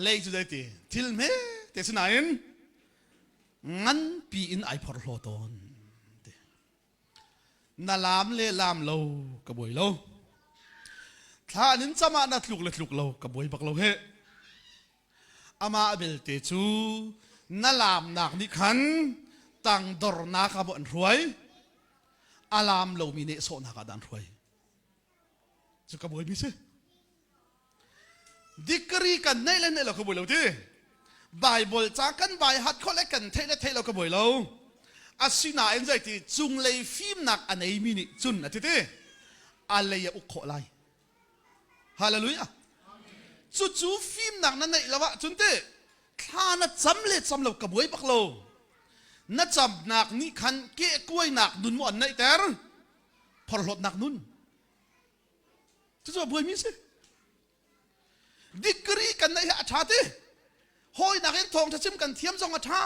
Lei cu zeiti? Thil hmete si nain nganpi in ai phorhlaw tawn. Na laam le laam lo ka buai lo. Thla nin cam ah na tluk le tluk lo ka buai bak lo he. Amah belte cu na laamnak nih khan tangdornak ah maw an hruai, a laam lomi nehsawhnak ah dah an hruai. Cu ka buaimi si. Degree kan neih le neih lo ka buai lo ti. Bible ca kan bai hat khawh le kan theih le theih lo ka buai lo. Asinain zeiti cunglei fimnak a neimi nih cun a ti ti. A lei a uk khawh lai. Hallelujah. Cucu fimnak na neih lo ahcun te thla na cam le cam lo ka buai bak lo. Na camnak nih khan kehkuainak nun maw an neihter? Phorhlawtnak nun. Cucu a buaimi si. Degree kan neih hi a ṭha ti. Hawinak in thawngṭha chim kan thiam zong a ṭha.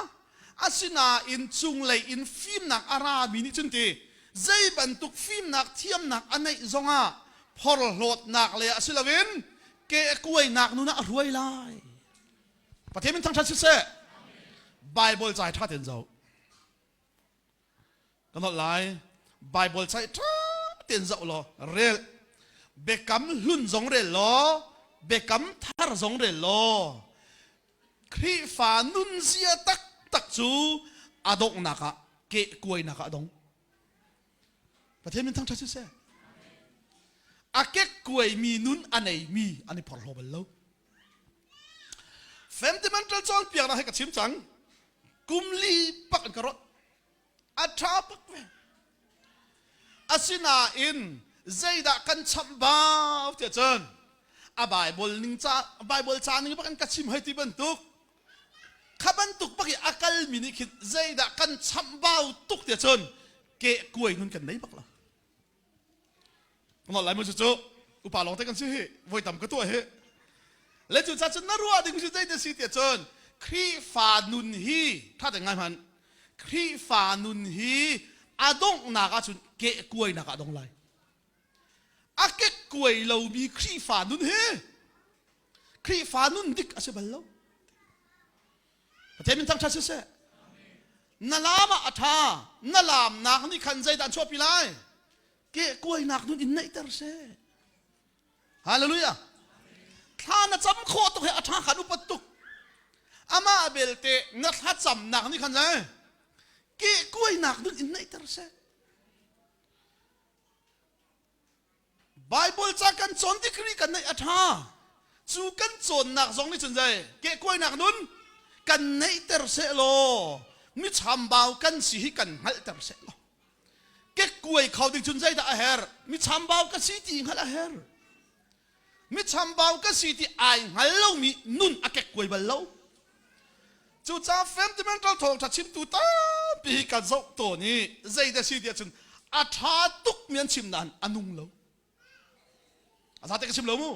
Asinain cunglei in fimnak a rami nih cun ti zei bantuk fimnak thiamnak a neih zongah phorhlawtnak le ah si loin kehkuainak nun ah a hruai lai. Pathian min thangṭhat siseh. Bible ca hi ṭha tein zoh. Ka nolh lai. Bible ca hi ṭha tein zoh law rel. Biakam hlun zong rel law, biakam thar zong rel law, Khrihfa nunzia taktak. taktak cu a donghnak ah kehkuainak ah a dong. Pathian min thangṭhat siseh. A kekkuaimi nun a neimi an i phorhlaw bal lo. Fundamental cawnpiaknak hi ka chim cang. Kum li bak an ka rawt. A ṭha bak ve. Asinain zeidah kan chamhbau tiah cun a Bible ning ca Bible ca ning bak in ka chim hei ti bantuk kha bantuk bak i a kalmi nih khin zeidah kan chamhbau tuk tiah cun kehkuai nun kan nei bak lo. Kan lai mu cu upa lawng te kan si hi voi tam ka tuah hi. Le cu ca cun na ruah ding cu zei si tiah cun Khrihfa nun hi tha te ngai hman Khrihfa nun hi a donghnak ah cun kehkuainak ah dong lai. A kekkuai lomi Khrihfa nun hi Khrihfa nun dik a si bal lo. Pathian min thangṭhat siseh. Na lam ah a ṭha. Na lamnak nih khan zeidah an chuahpi lai? Kehkuainak nun in neihter seh. Hallelujah. Thla na cam khawh tuk hi a ṭha khan upat tuk. Amah belte na thlacamnak nih khan zei? Kehkuainak nun in neihter seh. Bible ca kan cawn degree kan neih a ṭha. Cu kan cawnnak zong nih cun zei kehkuainak nun kan neihter seh law mi chambau kan si hi kan hngalhter seh law kekkuai kho ding cun zeidah a herh mi chambau ka si ti hngalh a herh mi chambau ka si ti ai hngal lomi nun a kekkuai bal lo Cucaah fundamental thawngṭha chimtu tampi hi ka zoh tawn i zeidah si tiah cun a ṭha tukmi an chim nain a nung lo. A zate ka chim lo mu.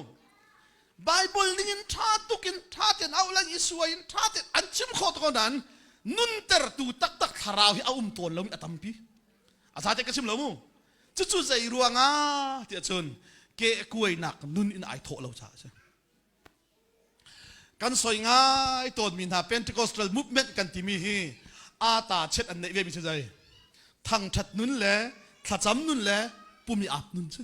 Bible ning in ṭha tuk in ṭha tein auh lang i suai in ṭha tein an chim khawh ko nain nuntertu taktak thlarau hi a um tawn lomi a tampi. A zate ka chim lo mu. Cucu zei ruangah tiah cun kehkuainak nun in ai thawh lo caah a si. Kan soi ngai tawnmi hna Pentecostal movement kan timi hi aa ta chet an neih vemi cu zei thangṭhat nun le thlacam nun le pumi ap nun cu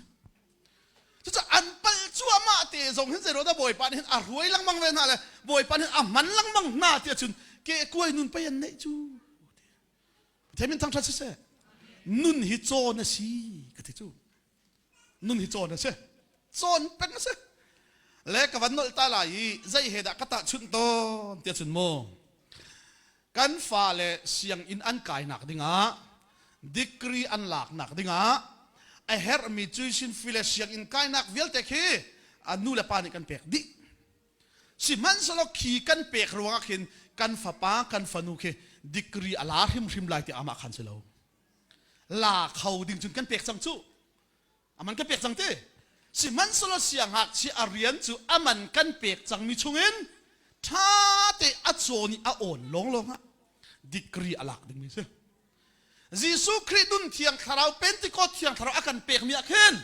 cucu an palh cuahmah te zong hin zeiruah dah Bawipa nih hin a hruai lengmang ve hna le Bawipa nih hin a hman lengmang hna tiah cun kehkuai nun pei an neih cu Pathian min thangṭhat siseh nun hi cawn a si ka ti cu nun hi cawn a si cawn peng a si le ka van nolh ta lai i zei he dah ka tahchunh tawn tiah cun mu kan fale sianginn an kainak dingah degree an laknak dingah a herhmi tuition fee le sianginn kainak vialte khi a nu le pa nih kan pek dih sihmanhsehlaw khi kan pek ruangah khin kan fapa kan fanu khi degree a la hrimhrim lai ti amah khan si lo la kho ding cun kan pek cang cu aman kan pek cang ti sihmanhsehlaw siangngakchia a rian cu aman kan pek cangmi chungin ṭha te a cawn i a awn lawnglawng ah degree a lak dingmi si Jesuh Khrih nun thiang thlarau Pentecost thiang thlarau a kan pekmi ah khin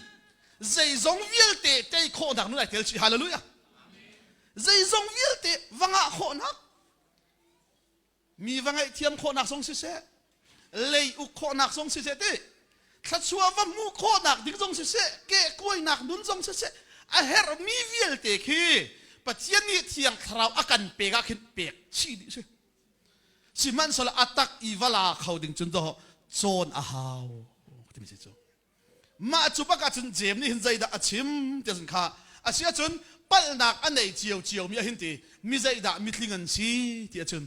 zeizong vialte tei khawhnak nun ai tel chih hallelujah zeizong vialte va ngah khawhnak mi va ngaihthiam khawhnak zong siseh lei uk khawhnak zong siseh ti thluachuah va hmuh khawhnak ding zong siseh kehkuainak nun zong siseh a herhmi vialte khi Pathian nih thiang thlarau a kan pek ah khin pek chih dih si sihmanhsehlaw a tak i va la kho ding cun cawn a hau timi si cu Mah cu bak ahcun Jeim nih hin zeidah a chim ti ahcun kha a si ahcun palhnak a nei cio ciomi ah hin ti mi zeidah mitling an si ti ahcun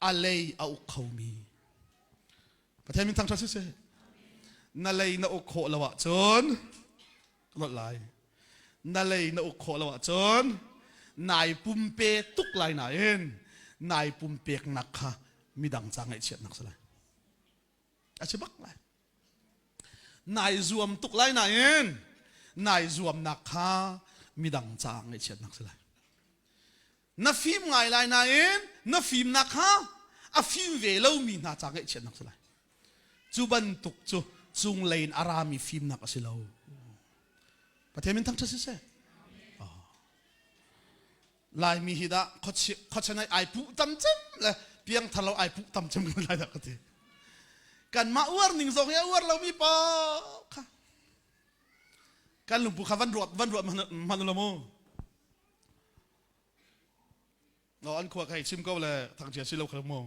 a lei a uk khomi Pathian min thangṭhat siseh na lei na uk khawh lo ahcun ka nolh lai na lei na uk khawh lo ahcun nai pumpe tuk lai nain nai pumpeknak kha midang ca ngaihchiatnak si lai a si bak lai Nai zuam tuk lai nain nai zuamnak kha midang caah ngaihchiatnak si lai. Na fim ngai lai nain na fimnak kha a fim ve lomi hna ca ngaihchiatnak si lai. Cu bantuk cu cunglei in a rami fimnak a si lo. Pathian min thangṭhat siseh. Laimi hi dah khuachan ai puh tam cem le piangthar lo ai puh tam cem ko lai dah ka ti. Kanmah uar ning zong hi a uar lomi pa kha kan lungpu kha van ruat van ruat hman lo mu. No an khua kha chim ko le thangchia si lo kha mu.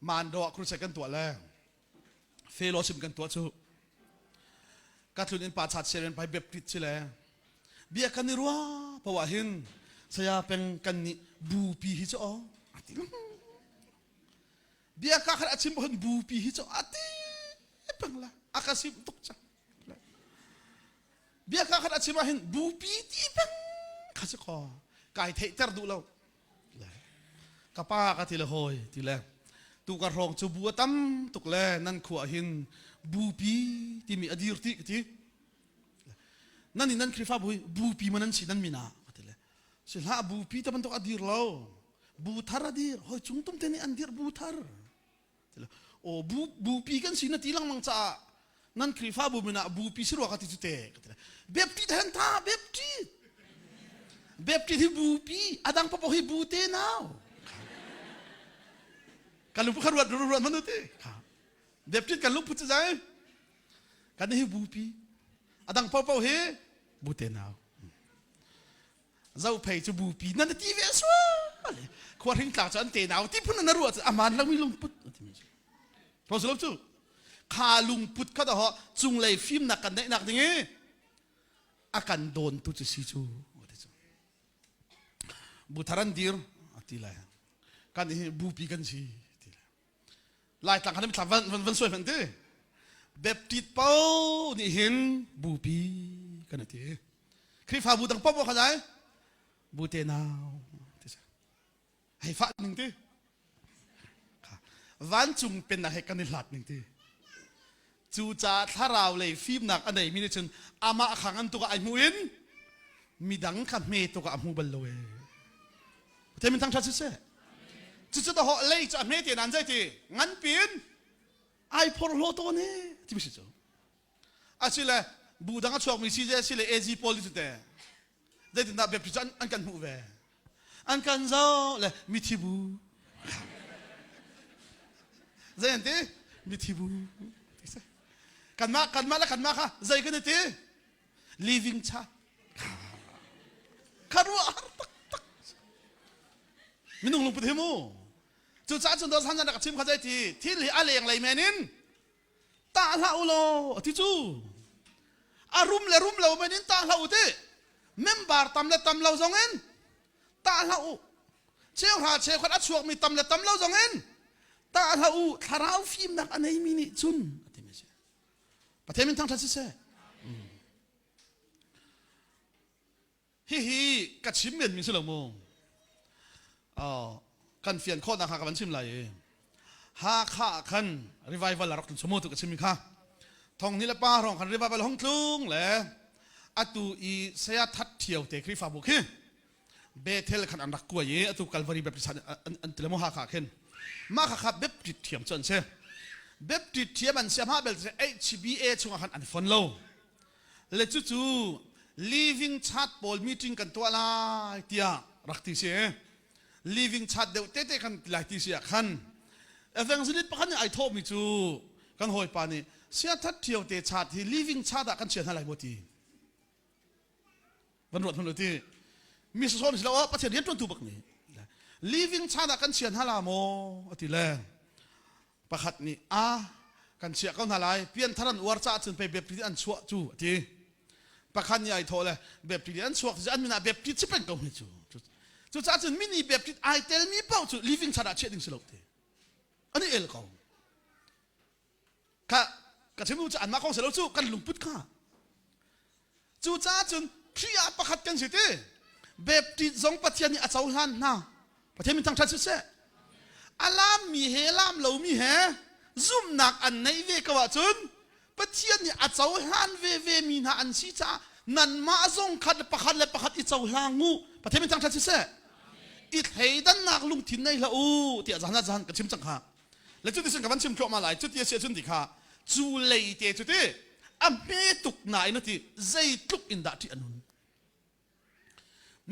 Mando ah crusade kan tuah le fellowship kan tuah cu ka tlun in pa chat sian pai Baptist si le bia kan i rua poah hin saya peng kan nih bupi hi cu aw ati bia ka khat a chim hin bupi hi cu ati peng la a ka sim tuk cang bia ka khat a chim ah hin bupi ti peng kha si kho kai theihter duh lo ka pa ka ti le hawi ti le tu ka hrawng cu bu a tam tuk le nan khua hin bupi timi a dir ti ka ti nan in nan Khrihfabu hi bupi man an si nan min ah ka ti le si hlah bupi ta bantuk a dir lo bu thar a dir hoi cung tum te nih an dir bu thar o bu bupi kan si na ti lengmang caah nan Khrihfabu min ah bupi si rua ka ti cu te ka ti Baptist hen tha Baptist Baptist hi bupi adang papo hi bu te nau kan lungput kha ruat ruat man ti Baptist kan lungput cu zai kan hi bupi adang popo hi bu te nau Zophei cu bupi nan ti ve sual khua hring tlang cu an te nau ti phun na ruah cu aman lomi lungput timi cu Rosalo cu kha lungput kha ho cunglei fimnak kan neihnak ding i a kan dawn tu cu si cu bu thar an dir ti lai kan hi bupi kan si ti lai Laitlang khan thla van van van suai hmanh ti Baptist po nih hin bupi kan ti Khrihfabu dang popo kha dai bu te nau ti hei fah ning ti vancung pennak he kan i hlat ning ti Cucaah thlarau lei fimnak a neimi nih cun amah kha ngan tuk ah ai hmu in midang kha hme tuk ah a hmu bal lo ee. Pathian min thangṭhat siseh. Cucu dahawh lei cu a hme te nan zei ti ngan pin ai phorhlaw tawn ee timi si cu. Asile bu dang a chuakmi CJ sile AG pawl cu te zeitindah biapi cu an kan hmuh ve. An kan zoh le mithi bu. Zei an ti? Mithi bu. Kanmah kanmah le kanmah kha zei kan i ti? Living cha. Kha ruah har taktak. Minung lungput hi mu. Cucaah cun dawt san rak chim kha zei ti? Thil hi a leng lei men in tah hlah u law ti cu a rum le rum lo men in tah hlah u ti member tam le tam lo zong in tah hlah u cheuhra cheukhat a chuakmi tam le tam lo zong in tah hlah u thlarau fimnak a neimi nih cun a timi si Pathian min thangṭhat siseh Hihi ka chim menmi si lo mu. Kan fian khawhnak kha ka van chim lai i Hakha ah khan revival a rak tlung chamu tu ka chimmi kha thong ni le pa hrawng khan revival hong tlung le atu i saya that thiau te Khrihfabu khi Bethel khan an rak kuai i atu Calvary Baptist an ti le mu Hakha khin mah kha kha Baptist thiam cu an si Baptist thiam an si hma bel HBA chungah khan an fon lo Le cucu living chat pawl meeting kan tuah lai tiah rak ti si. Living chat deuh tete kan ti lai ti si ah khan evangelist pakhat nih ai thawhmi cu kan hawipa nih siathat ṭhio te chat hi living chat ah kan chia hna lai maw ti van ruat hmanh u ti mi sawn si lo ah Pathian rian ṭuantu bak nih living chat ah kan chia hna la maw ati le Pakhat nih a kan chiah ko hna lai pianthar an uar caah cun pei Baptist an chuah cu a ti. Pakhat nih ai thawh le Baptist an chuak an min ah Baptist si peng ko hme cu. Cucaah cun mini Baptist ai telmi paoh cu living chan ah chiah ding si lo ti. An i el ko. Kha ka chim cu anmah kong si lo cu kan lungput kha. Cucaah cun Khrih ah pakhat kan si ti. Baptist zong Pathian nih a cohlan hna. Pathian min thangṭhat siseh. A lammi he lam lomi he zumhnak an neih ve ko ahcun Pathian nih a cohlan veve mi hna an si caah nanmah zong khat le pakhat le pakhat i cohlang u. Pathian min thangṭhat siseh. I thleidannak lungthin nei hlah u tiah zan ah zan ka chim cang kha. Le cuti sin ka van chim thluahmah lai cuti a si ahcun ti kha cu lei te cu ti a hme tuk nain a ti zeitluk in dah ṭih a nun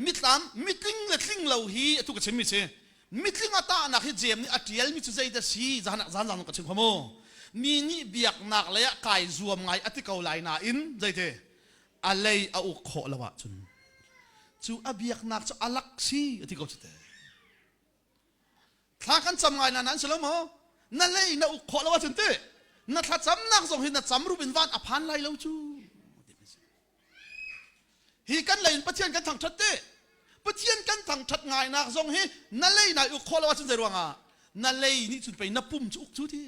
mitlam mitling le tling lo hi atu ka chimmi si mitling a tahnak hi jem nih a ṭialmi cu zei dah si zan zan zan ka chim kho mu mi nih biaknak lei ah kai zuam ngai a ti ko lai nain zeite a lei a uk khawh lo ahcun cu a biaknak cu a lak si a ti ko cu te Thla kan cam ngai na nan si lo maw? Na lei na uk khawh lo ahcun ti na thlacamnak zong hi na cam rup in van a phan lai lo cu. Hi kan lei in Pathian kan thangṭhat ti. Pathian kan thangṭhat ngainak zong hi na lei nai uk khawh lo ahcun zei ruangah na lei nih cun pei na pum cu uk cu ti.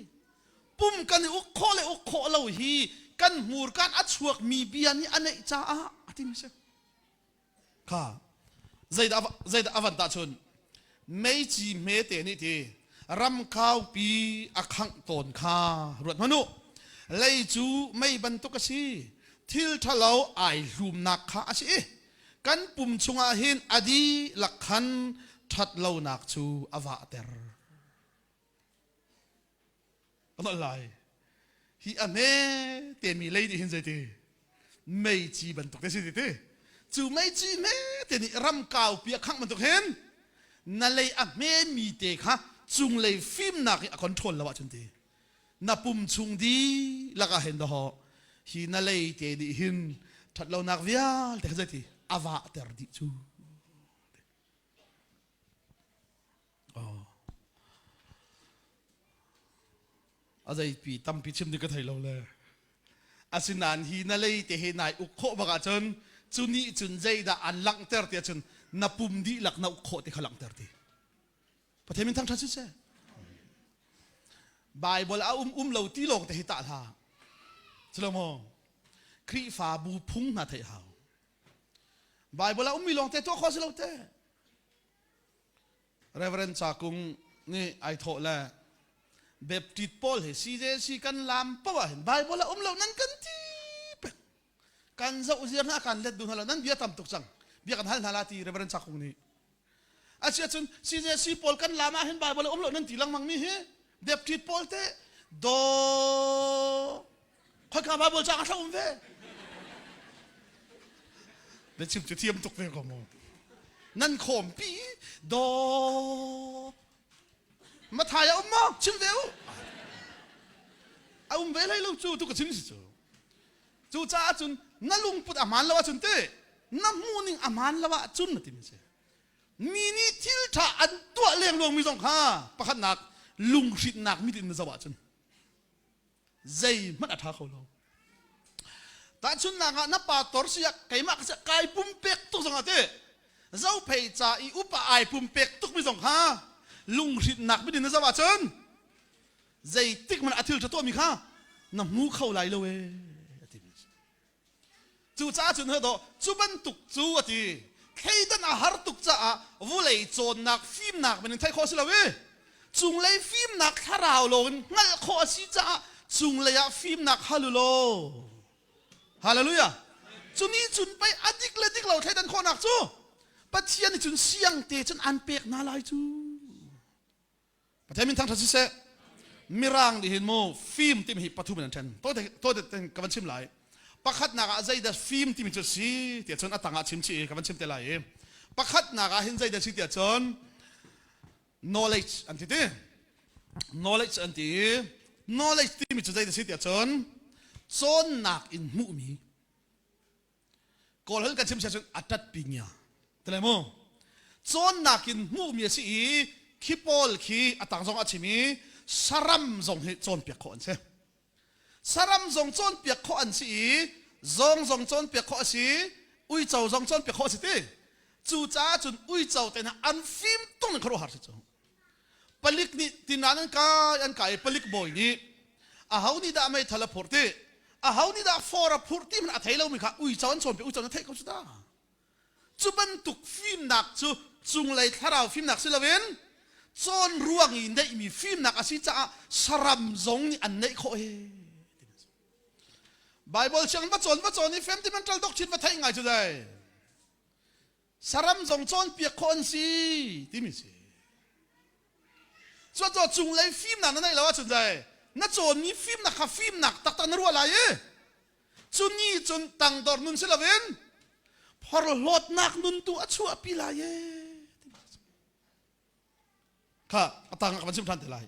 Pum kan i uk khawh le uk khawh lo hi kan hmurkaan a chuakmi bia nih a neih caah a timi si. Kha zeidah zeidah a van tahchun meici hmete nih ti ram kaupi a khangh tawn kha ruat hmanh u. Lei cu mei bantuk a si. Thil ṭhalo ai hlumnak kha a si i kan pum chungah hin a dihlak khan ṭhatlonak cu a vahter. Ka nolh lai. Hi a hme temi lei nih hin zeiti meici bantuk te si ti ti. Cu meici hme te nih ram kaupi a khangh bantuk hin na lei a hme mi te kha cunglei fimnak i a control lo ahcun ti na pum chung dihlak ah hin dawh hi na lei te nih hin ṭhatlonak vialte kha zeiti a vahter dih cu. A zeipi tampi chim ding ka thei lo le. Asinain hi na lei te he nai uk khawh bak ahcun cu nih cun zeidah an langhter ti ahcun na pum dihlak na uk khawh ti kha langhter ti. Pathian min thangṭhat siseh. Bible a um um lo ti lawng te hi tah hlah. Culo maw? Khrihfabu phung hna theih hau. Bible a ummi lawng te tuah khawh si lo te. Reverend Cakung nih ai thawh le Baptist pawl hi CJC kan lam poah hin Bible a um lo nan kan ti peng. Kan zoh ziar hna kan let duh hna lo nan bia tam tuk cang. Bia kan hal hna la ti Reverend Cakung nih. Asia cun CJC pawl kan lam ah hin Bible a um lo nan ti lengmang mi hi Baptist pawl te do khoika Bible ca ka um ve. Na chim cu thiam tuk ve ko mu. Nan khawm pi do Mathai a um maw? Chim ve u. A um ve hlei lo cu tu ka chim si cu. Cu caah cun na lungput a hmaan lo ahcun te na hmuhning a hmaan lo ahcun na timi si. Mi nih thil ṭha an tuah lengluang mi zong kha pakhatnak lunghrinnak mit in na zoh ahcun zeihmanh a ṭha kho lo. Tahchunhnak ah na pa tor si ah keimah ka kai pumpek tuk zong ah te zophei ca i upa ai pumpek tuk mi zong kha lunghrinnak mit in na zoh ahcun zeitik hmanh a thil ṭha tuahmi kha na hmu kho lai lo ee a ti Cucaah cun daw cu bantuk cu a ti thleidan a har tuk caah vulei cawnnak fimnak men in theih khawh a si lo i cunglei fimnak thlarau lawng in hngalh khawh a si caah cunglei ah fimnak hal u law hallelujah cu nih cun pei a dik le dik lo thleidan khawhnak cu Pathian nih cun siang te cun an pek hna lai cu Pathian min thangṭhat siseh. Mirang nih hin mu fim timi hi pathum in an ṭhen. Tawite ten ka van chim lai. Pakhatnak ah zeidah fim timi cu si tiah cun a tangah chim chih i ka van chim te lai i pakhatnak ah hin zeidah si tiah cun knowledge an ti ti. Knowledge an ti i knowledge timi cu zeidah si tiah cun cawnnak in hmuhmi Kawl holh kan chim sia cun a ṭat pi ngia tile mu cawnnak in hmuhmi a si i khi pawl khi a tang zong a chim i saram zong hi cawnpiak khawh an si saram zong cawnpiak khawh an si i zawng zong cawnpiak khawh a si uico zong cawnpiak khawh a si ti cucaah cun uico te hna an fim tung in khuaruahhar si cu Palik nih tinan an kai an kai i palik bawi nih aho nih dah meithal a phurh ti aho nih dah for a phurh ti hmanh a thei lomi kha uico an chawnpiak uico na theih ko cu ta cu bantuk fimnak cu cunglei thlarau fimnak si loin cawn ruang i neihmi fimnak a si caah saram zong nih an neih khawh he Bible siang va cawn va cawn i fundamental doctrine va theih ngai cu dai Saram zong cawnpiak khawh an si timi si. Cuacaw cunglei fimnak na neih lo ahcun zei na cawnmi fimnak kha fimnak taktak na ruah lai i cu ni cun tangdor nun si loin phorhlawtnak nun tu a chuahpi lai e. Kha a tang ah ka van chim ṭhan te lai.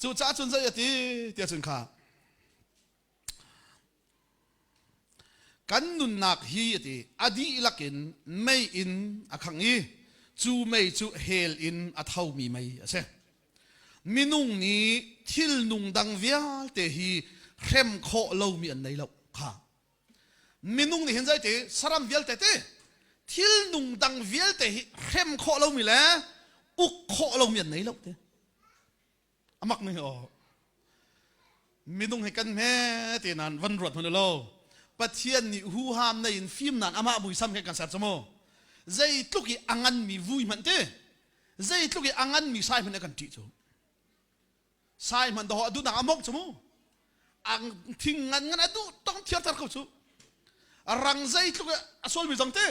Cucaah cun zei a ti tiah cun kha Kan nunnak hi a ti a dihlak in mei in a khang i cu mei cu hell in a thomi mei a si. Minung nih thil nung dang vialte hi hrem khawh lomi an nei lo kha. Minung nih hin zeiti saram vialte ti thil nung dang vialte hi hrem khawh lomi le uk khawh lomi an nei lo ti. Amak ning aw. Minung hi kan hme te nan van ruat hmanh lo. Pathian nih huham nei in fim nan amah muisam he kan ser cu mu. Zeitluk i a nganmi vui hmanh ti zeitluk i a nganmi sai hmanh a kan ṭih cu. Sai hmanh dawh a duhnak a mawngh cu mu. Ang thing ngan ngan a duh tong thiartar ko cu. Rang zeitluk i a sualmi zong te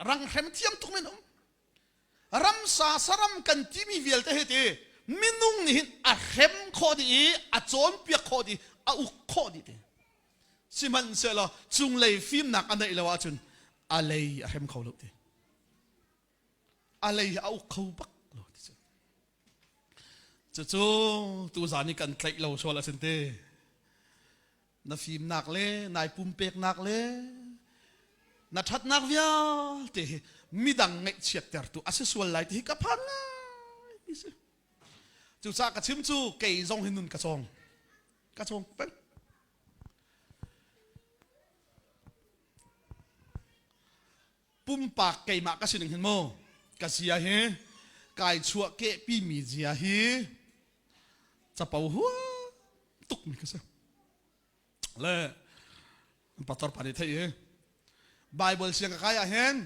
rang hrem thiam tuk men um. Ramsa saram kan timi vialte hi ti minung nih hin a hrem khawh dih i a cawnpiak khawh dih a uk khawh dih ti. Sihmanhsehlaw cunglei fimnak a neih lo ahcun a lei a hrem kho lo ti. A lei a uk kho bak lo ti cu. Cucu tuzaan i kan tlaih lo sual a sin ti. Na fimnak le nai pumpeknak le na ṭhatnak vialte hi midang ngaihchiattertu a si sual lai ti hi ka phan ngai mi si. Cucaah ka chim cu kei zong hi nun ka cawng. Ka cawng peng. Pumpak keimah ka sining hin mu ka zia hi kai chuah kehpi mi zia hi capo huam tuk mi ka si. Le pastor pa nih theih i Bible siang ka kai ah hin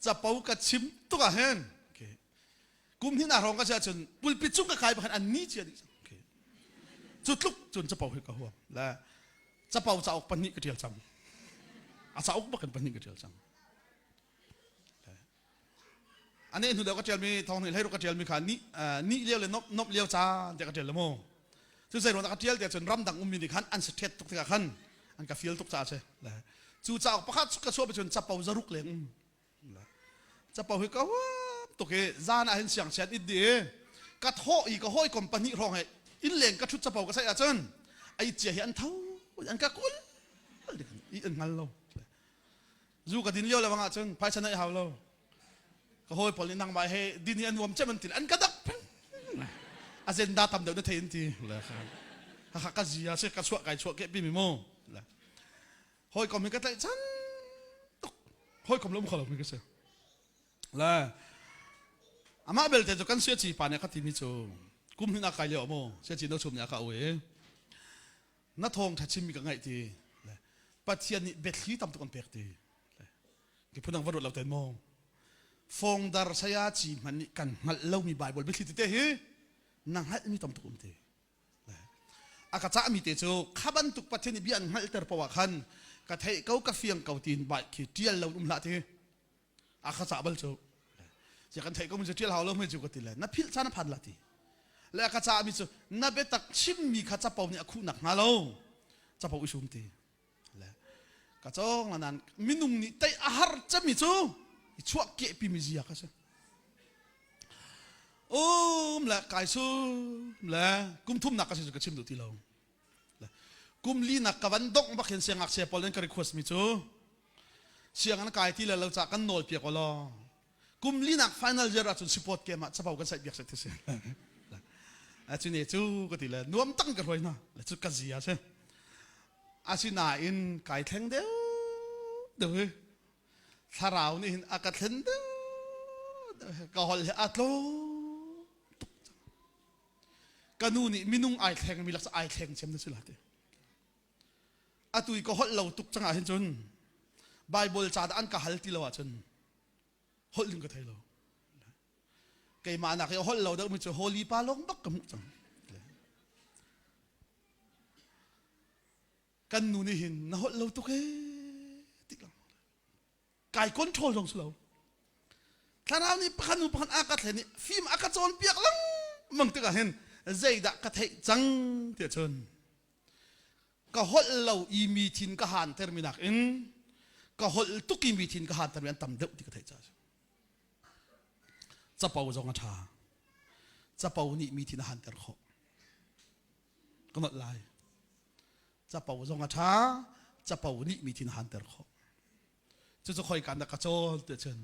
capo ka chim tuk ah hin okay. kum hin ah hrawng ka si ahcun pulpit cung ka kai bakhan an ni cia dih okay. Cu tluk cun capo hi ka huam le capo cauk pahnih ka ṭial cang a cauk bakin pahnih ka ṭial cang ane hnu deuh ka ṭialmi thong hnih hlei ka ṭialmi kha ni ni lio le nop nop lio caan tiah ka ṭial le mu cu zei ruang ka ṭial tiah cun ramdang ummi nih khan an si ṭhet tuk tikah khan an ka feel tuk caah si cu cauk pakhat ka chuah cun capo zaruk leng um Capo hi ka huam tuk i zan ah hin siangchiat it dih i ka thawh i ka hawikom pahnih hrawng he innleng ka ṭhut capo ka saih ahcun ai cia hi an tho an ka kul i an hngal lo. Zu ka din lio le bang ahcun phaisa neih hau lo. Ka hawi pawl nih nangmah he din hi an nuam cem an ti an ka dak peng. Agenda tam deuh na thei an ti. Hakha ka zia si ka chuah kai chuah ke pi mi mu. Hawikom hi ka tlaihchan tuk. Hawikom le um kho lo mi ka si. Le amah belte cu kan siaci pa nih a ka timi cu kum hnih na kai lio mu siaci no chum nih a ka ui na thawng tha chimmi ka ngaih ti le Pathian nih biathli tam tuk an pek ti le phun dang va ruat lo ten maw fongdar saya ci hmanh nih kan hngalh lomi Bible biathli tete hi na hngalhmi tam tuk um ti A ka cahmi te cu kha bantuk Pathian nih bia an hngalhter paoh ah khan ka theih ko ka fiang ko tiin bai khi ṭial lo um hlah ti. A ka cah bal cu. Sia kan theih ko mi cu ṭial hau lo mi cu ka ti le na philh caan a phan la ti. Le a ka cahmi cu na biatak chimmi kha capo nih a khuhnak hnga lo. Capo i sum ti. Le ka cawng la nan minung nih tei a har cemi cu i chuah kehpi mi zia ka si. Um le kai sum le kum thumnak ka si cu ka chim duh ti lo. Le kum linak ka van dongh bak hin siangngakchia pawl in ka request mi cu siang an kai ti le lo ca kan nawl piak law kum linak final year ahcun support game ah capo kan saih piak seh ti si. Cu ne cu ka ti le nuam tang ka hruai hna le cu ka zia si. Asinain kai thleng deuh deuh hi thlarau nih hin a ka thlen deuh ka holh hi a tlawm tuk cang. Ka nu nih minung ai thlengmi lak ai thleng cem na si la ti. Atu i ka holh lo tuk cang ah hin cun Bible ca dah an ka hal ti lo ahcun holh ding ka thei lo. Keimah nak i holh lo deuh mi cu Holy pa lawng bak ka hmuh cang. Kan nu nih hin na holh lo tuk ee ti lang. Kai control zong si lo. Thlarau nih pakhat nu pakhat a ka thlen i fim a ka cawnpiak lengmang tikah hin zeidah ka theih cang tiah cun ka holh lo i mi thin ka hanter mi nakin ka holh tuk i mi thin ka hanter mi an tam deuh ti ka theih caah capo zong a ṭha. Capo nih mi thin a hanter khawh. Ka nolh lai. Capo zong a ṭha. Capo nih mi thin a hanter khawh. Cucu khoi kan dah ka cawl ti cun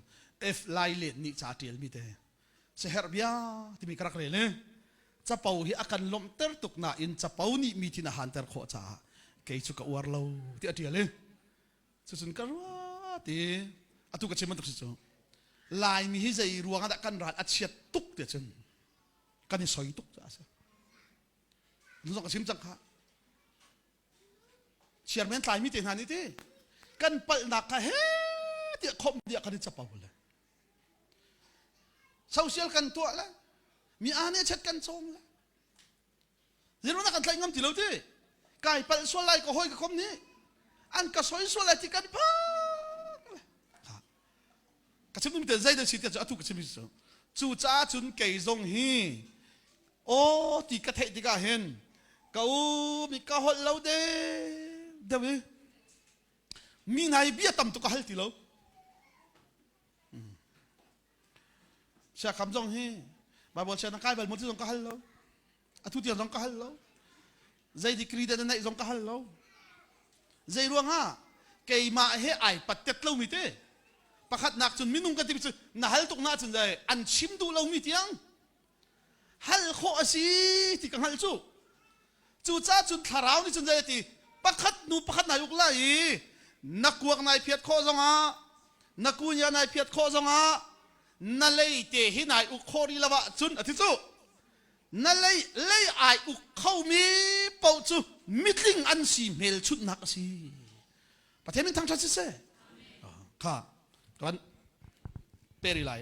F Lai Len nih ca ṭialmi te seherh bia timi ka rak rel i. Capo hi a kan lawmhter tuk nain capo nih mi thin a hanter khawh caah kei cu ka uar lo ti a ṭial i cucun ka ruat i atu ka chim bantuk si cu Laimi hi zei ruang ah dah kan ral a chiat tuk ti cun kan i soi tuk caah a si. Nu zong ka chim cang kha. Chairman tlaimi te hna nih ti kan palhnak kha he tiah khomh tiah kan i capo le social kan tuah le mi aa nih chet kan cawm le zeiruang kan tlaih ngam ti lo ti kai palh sual lai ka hawi ka kom nih an ka soi sual lai ti kan phang le ka chim ding te zei dah si tiah cu atu ka chim cu cu caah cun kei zong hi aw ti ka theih tikah hin ka u mi ka holh lo de deuh i mi hna i bia tam tuk ka hal ti lo siakam zong hi Bible sia na kai bal maw ti zong ka hal lo atu tiang zong ka hal lo zei degree dah na neih zong ka hal lo zei ruangah keimah he ai pattet lomi te pakhatnak cun minung kan timi cu na hal tuk na cun zai an chim duh lomi tiang hal khawh a si ti ka hngalh cu cucaah cun thlarau nih cun zei ti pakhat nu pakhat nai uk lai i na kuak nai phiat khawh zongah na kunya nai phiat khawh zongah na lei te hi nai uk khawh rih lo ah cun a ti cu na lei lei ai uk khomi paoh cu mitling an si hmelchunhnak a si Pathian min thangṭhat siseh kha kan peri lai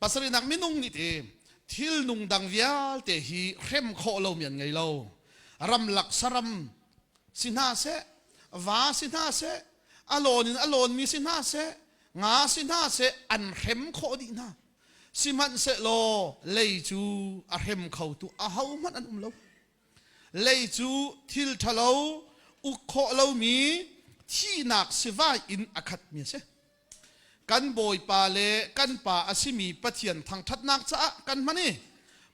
pasarihnak minung nih ti thil nung dang vialte hi hrem khawh lomi an ngei lo ramlak saram si hna seh va si hna seh a lawn in a lawnmi si hna seh nga si hna seh an hrem khawh dih hna Sihmanhsehlaw lei cu a hrem khotu ahohmanh an um lo. Lei cu thil ṭhalo uk khawh lomi thihnak sivai in a khatmi a si. Kan Bawipa le kan Pa a simi Pathian thangṭhatnak caah kan hman i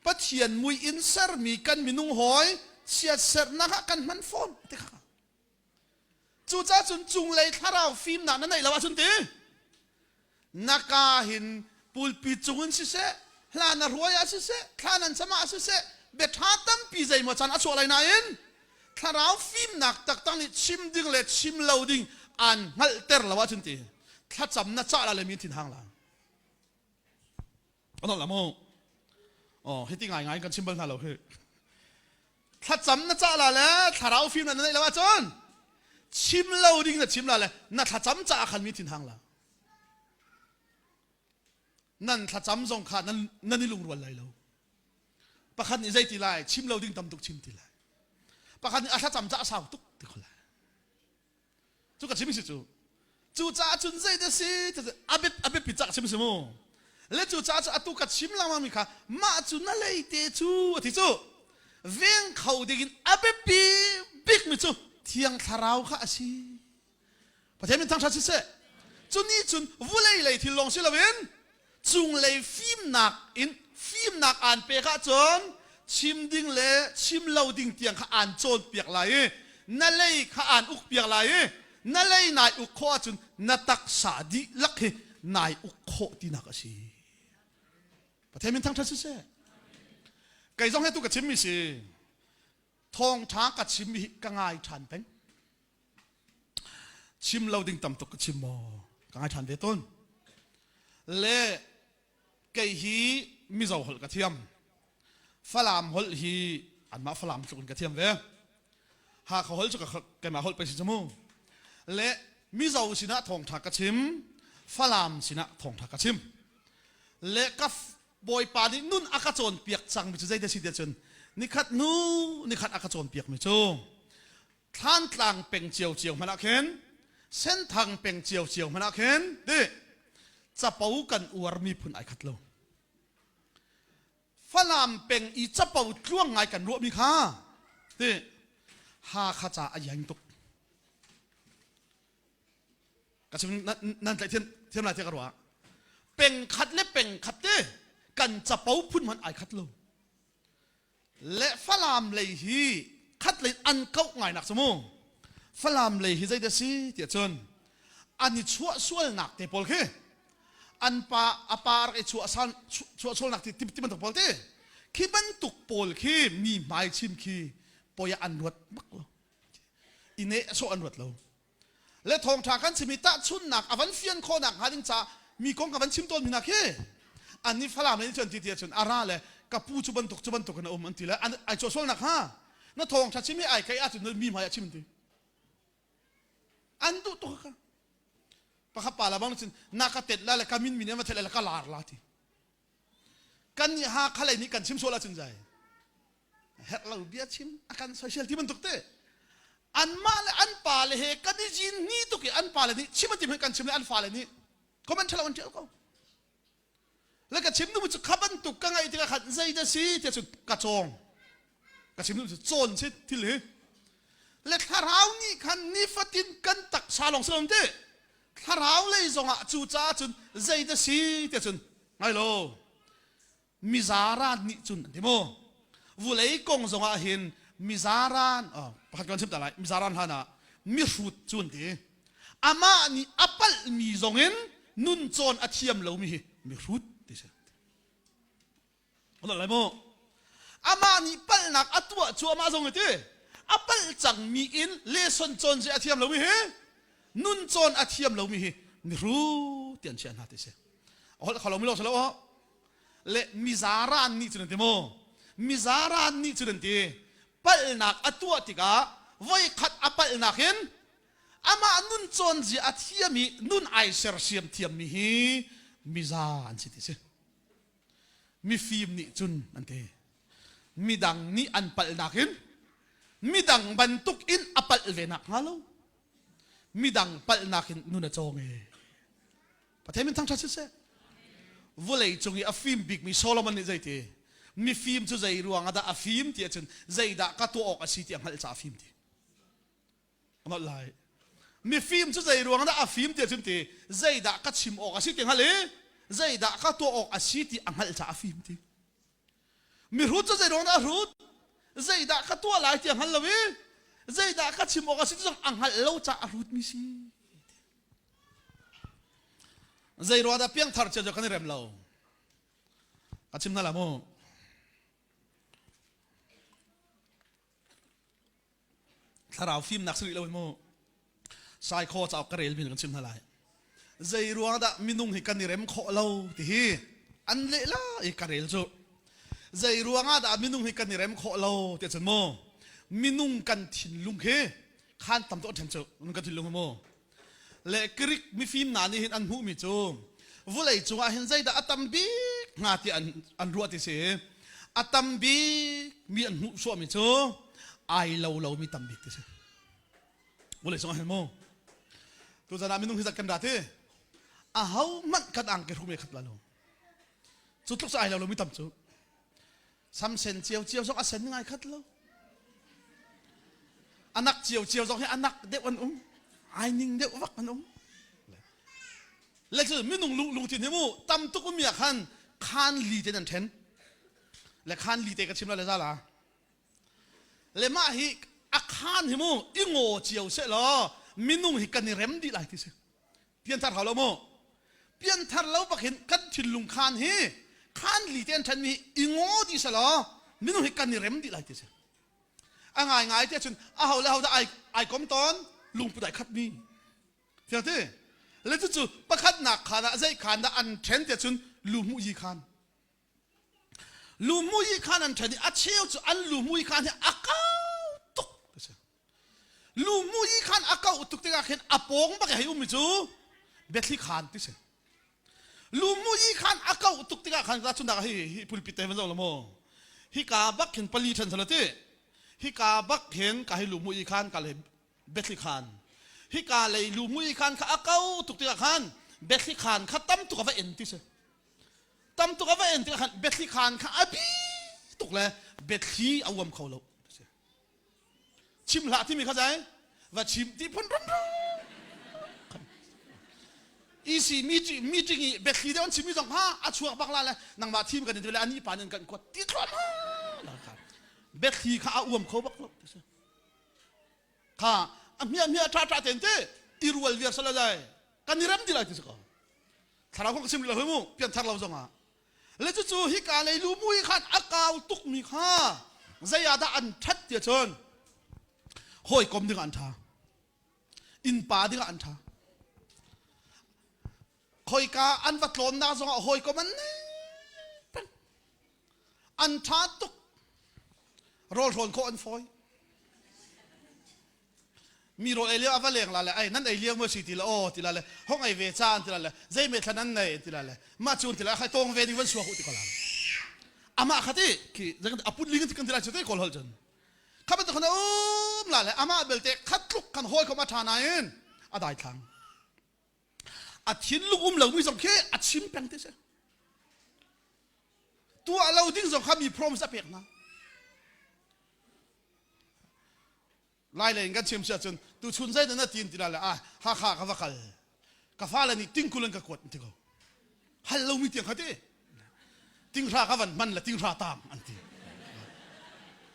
Pathian mui in sermi kan minung hawi chiatserhnak ah kan hman fawn ti kha. Cucaah cun cunglei thlarau fimnak na neih lo ahcun ti na ka hin pulpi cung in siseh hla na hruai ah siseh thla nan cam ah siseh bia ṭha tampi zeimaw caan a chuah lai nain thlarau fimnak taktak nih chim ding le chim lo ding aan hngalhter lo ahcun ti thlacam na cah la le mi thin hang la Ano la mu oh hiti ngai ngai kan chim bal hna lo hi thlacam na cah la le thlarau fim na neih lo ahcun chim lo ding na chim la le na thlacam caah khan mi thin hang la nan thlacam zong kha nan nan i lungrual lai lo pakhat nih zei ti lai chim lo ding tam tuk chim ti lai pakhat nih a thlacam caah sau tuk ti kho lai Cu ka chim si cu. Cu caah cun zei dah si a biapi cak chim si mu. Le cu caah cu atu ka chim lengmang mi kha mah cu na lei te cu a ti cu. Veng kho ding in a biapi bik mi cu thiang thlarau kha a si. Pathian min thangṭhat siseh. Cu nih cun vulei lei thil lawng si loin cunglei fimnak in fimnak aan pek ahcun chim ding le chim lo ding tiang kha aan cawnpiak lai i na lei kha aan ukpiak lai i na lei nai uk khawh ahcun na taksa dihlak hi nai uk khawh tinak a si. Pathian min thangṭhat siseh. Kei zong he tu ka chimmi si thawngṭha ka chim hi ka ngai ṭhan peng. Chim lo ding tam tuk ka chim maw? Ka ngai ṭhan ve tawn. Le kei hi Mizo holh ka thiam. Falam holh hi anmah Falam tluk in ka thiam ve. Hakha holh cu ka keimah holh pei si cu mu. Le Mizo sinah thawngṭha ka chim, Falam sinah thawngṭha ka chim. Le ka Bawipa nih nun a ka cawnpiak cangmi cu zeidah si tiah cun nikhat hnu nikhat a ka cawnpiakmi cu Thlantlang peng ciocio hmanh ah khin Senthang peng ciocio hmanh ah khin ti capo kan uar miphun ai khat lo. Falam peng i capo tluang ngai kan ruahmi kha ti Hakha ca a iang tuk. Ka chim nan tlaih thiam thiam lai tiah ka ruah. Peng khat le peng khat te kan capo phun hmanh ai khat lo. Le Falam lei hi khat lei an kauh ngai nak cu mu. Falam lei hi zeidah si tiah cun an i chuah sualnak te pawl khi an pa a pa rak i chuah san chuah sualnak ti ti bantuk pawl ti. Khi bantuk pawl khi mi hmai chim khi poi ah an ruat bak lo. I neh sawh an ruat lo. Le thawngṭha kan chim i tahchunhnak a van fian khawhnak hnga ding caah mi kong ka van chim tawn mi hna khi an nih Falam lei nih cun ti ti ahcun a ra le ka pu cu bantuk cu bantuk in a um an ti le an ai cawh sualnak hnga na thawngṭha chim hi ai kaih ahcun mi hmai ah chim an ti. An duh tuk ka. Pakhat pa la bang cun na ka tet la le ka min min in va thet le ka lar la ti. Kan nih ha khalei nih kan chim sual ahcun zai herh lo bia chim a kan soisel ti bantuk te anmah le an pa le he kan i zin ni tuk i an pa le nih chim a tim kan chim le an fa le nih comment ṭhalo an ṭial ko le ka chim nu cu kha bantuk ka ngaih tikah khan zei dah si tiah cun ka cawng ka chim nu cu cawn si thil hi le thlarau nih khan nifatin kan taksa lawng si lo te thlarau lei zongah cu caah cun zei dah si tiah cun ngai lo mizaran nih cun an ti mu vulei kong zongah hin mizaran oh, pakhat kan chim ta lai mizaran hlan ah mihrut cu an ti amah nih a palhmi zongin nun cawn a thiam lomi hi mihrut ti si lai mu amah nih palhnak a tuah cu amah zong ti a palh cangmi in lesson cawn a thiam lomi hi nun cawn a thiam lomi hi mihrut ti an chiah hna ti si holh kho lomi lo si lo le mizaran nih cun an ti mu mizaran nih cun an ti palhnak a tuah tikah voikhat a palhnak in amah nun cawn zia a thiam i nun ai sersiam thiammi hi miza an si ti si mifim nih cun an ti midang nih an palhnak in midang bantuk in a palh ve nak hnga lo midang palhnak in nun a cawng e Pathian min thangṭhat siseh. Vawlei cung i a fim bikmi Solomon nih zeiti? Mifim cu zei ruang ah dah a fim ti ahcun zeidah ka tuah awk a si ti a hngalh caah a fim ti. A hngalh lai. Mifim cu zei ruang dah a fim ti ahcun ti zeidah ka chim awk a si ti hngalh i zeidah ka tuah awk a si ti a hngalh caah a fim ti. Mihrut cu zei ruang dah a hrut? Zeidah ka tuah lai ti a hngal lo i zeidah ka chim awk a si ti zong a hngalh lo caah a hrutmi si. Zei ruah dah piangthar cio cu kan i rem lo? Ka chim hna la mu. Thlarau fimnak si rih lo mu. Saikhaw cauk ka rel mi kan chim hna lai. Zei ruang dah minung hi kan i rem khawh lo ti hi an leh la i ka rel cu. Zei ruang ah dah minung hi kan i rem khawh lo ti cun mu. Minung kan thinlung hi khan tam tuk ṭhen cu kan thinlung hi mu. Le Greek mifim hna nih hin an hmuhmi cu vulei cungah hin zeidah a tam bik hnga ti an, an ruah ti si. A tam bik mi an hmuh suahmi cu ai lo lomi tam bik ti si. Vulei cungah hin mu. Tuzan ah minung hi zat kan ra ti. Aho hmanh kan angki hrum khat la lo. Cu tluk cu ai lo lomi tam cu. Samsen cio cio zong a sen ngai khat lo. Anak cio cio zong hi anak deuh an um. Ai ning deuh vak an um. Le cu minung lung lungthin hi mu tam tuk um ah khan khan li te nan then. Le khan li te ka chim la le zala. Le mah hi a khan hi mu i ngaw cio se law minung hi kan i rem dih lai ti si. Pianthar hau lo mu. Pianthar lo bak hin kan thinlung khan hi khan li te an ṭhen mi i ngaw dih selaw minung hi kan i rem dih lai ti si. A ngai ngai te cun a ho le ho dah ai ai kom tawn lungput ai khat mi. Fiang ti? Le cucu pakhatnak khan ah zei khan dah an ṭhen te cun lu hmuh yi khan. Lu hmuh yi khan an ṭhen i a cheu cu an lu hmuh yi khan hi a kau tuk ti si. Lu i khan a kauh tuk tikah khin a pawng bak i hei ummi cu biathli khan ti si. Lu i khan a kauh tuk tikah khan cun dah hi hi pulpit te van zoh la mu. Hika bak khin pali ṭhen sala ti. Hika bak khin ka hi lu i khan ka le biathli khan. Hika lei lu i khan kha a kau tuk tikah khan biathli khan kha tam tuk a va en ti si. Tam tuk a va en tikah khan biathli khan kha a bi tuk le biathli a uam kho lo. Chim hlah timi kha zai va chim ti phun rum EC meeting meeting i biathli deuh an chimmi zong ha a chuak bak la le nangmah thim kan in ti le ani pa nan kan kuat ti thluahmah biathli kha a uam kho bak lo kha a hmia hmia tha tha ten te i rual viar sala zai kan i rem ti lai ti si ko thlarau kong ka chim lo mu pian thar lo zong ah. Le cucu hika lei lu mui khan a kau tukmi kha zei ah dah an ṭhat tiah cun hawikom dingah an ṭha. Innpa dingah an ṭha. Khoika an va tlawnnak zongah hawikom an nei peng. An ṭha tuk. Rawl hrawn khawh an fawi. Mi rawl ei lio a va leng la le ai nan ei lio maw si ti la aw ti la le hong ei ve cha an ti la le zei me thlan an nei ti la le mah cu ti la khai tong ve ding van suak u ti ko la. Amah kha ti khi a put ling ti kan ti lai chu te kawl hol cun. Kha bantuk khan um la le amah belte khat tluk kan hawikom a ṭha nain a daithlang. A thinlung um lomi zong khi a chim peng ti si. Tuah lo ding zong kha mi promise a pek hna. Lai lei in kan chim si ahcun tuchun zei na tin ti la le ah Hakha ka va kal. Ka fale nih tingkul in ka kuat an ti ko. Hal lomi tiang kha ti. Tinghra ka van hman le tinghra tang an ti.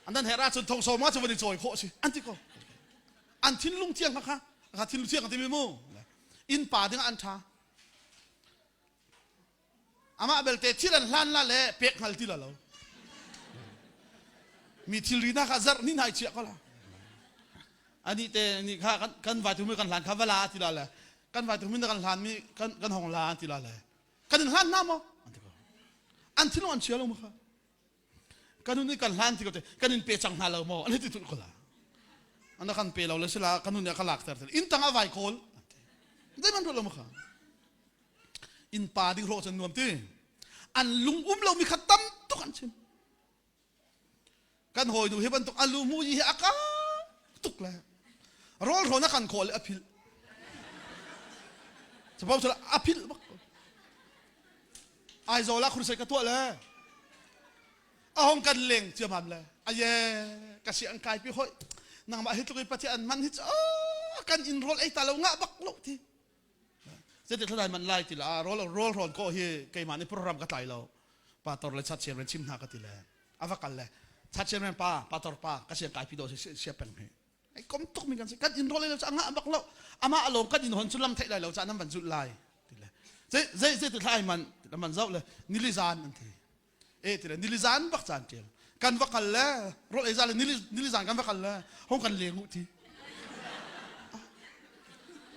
An dan her ahcun thong sawma cu van i cawi khawh si an ti ko. An thinlung thiang kha kha kha thinlung thiang ti mi mu. Inn pa ding an tha. Amah belte thil an hlan la le pek hngal ti la lo. Mi thilri na kha zarh ni nai chia ko la. Ani te ni kha kan kan vai tu mi kan hlan kha vala ti la le kan vai tu mi kan hlan mi kan kan hong la ti la le kan in hlan na maw an ti ko. An thinlung an chia lo ma kha. Kan nun kan hlan ti ko te kan in pe cang hna lo maw an ti tul ko la. An kan pe lo le sila kan nun ka lak ter in tang a vai kawl. Dai man lo ma kha. Innpa ding rawh cun nuam ti. An lung um lomi kha tam tuk an chim. Kan hawinu hi bantuk a lu mu hi a ka tuk le rawl hrawn a kan khawh le a philh. Sabau chala a philh bak. Aizawl ah crusade ka tuah le a hong kan leng ciamam le aye ka si an kai pi hoi nangmah hi tluk i pathian an man hi cu kan in rawl ei ta lo ngah bak lo ti Zeiti thladai man lai ti la rawl rawl hrawn ko hi keimah nih program ka tlai lo pastor le chat chairman chim hna ka ti le a va kal le chat chairman pa pastor pa ka siang kai pi do sia peng hi ai kom tuk mi kan si kan in rawl lo cha nga bak lo ama along kan in hon chu lam thei lai lo cha nam van zul lai ti le zei zei zei ti thlai man man zau le nili zan an ti e ti le nili zan bak caan ṭial kan va kal le rawl ei za le nili nili zan kan va kal le hong kan leng u ti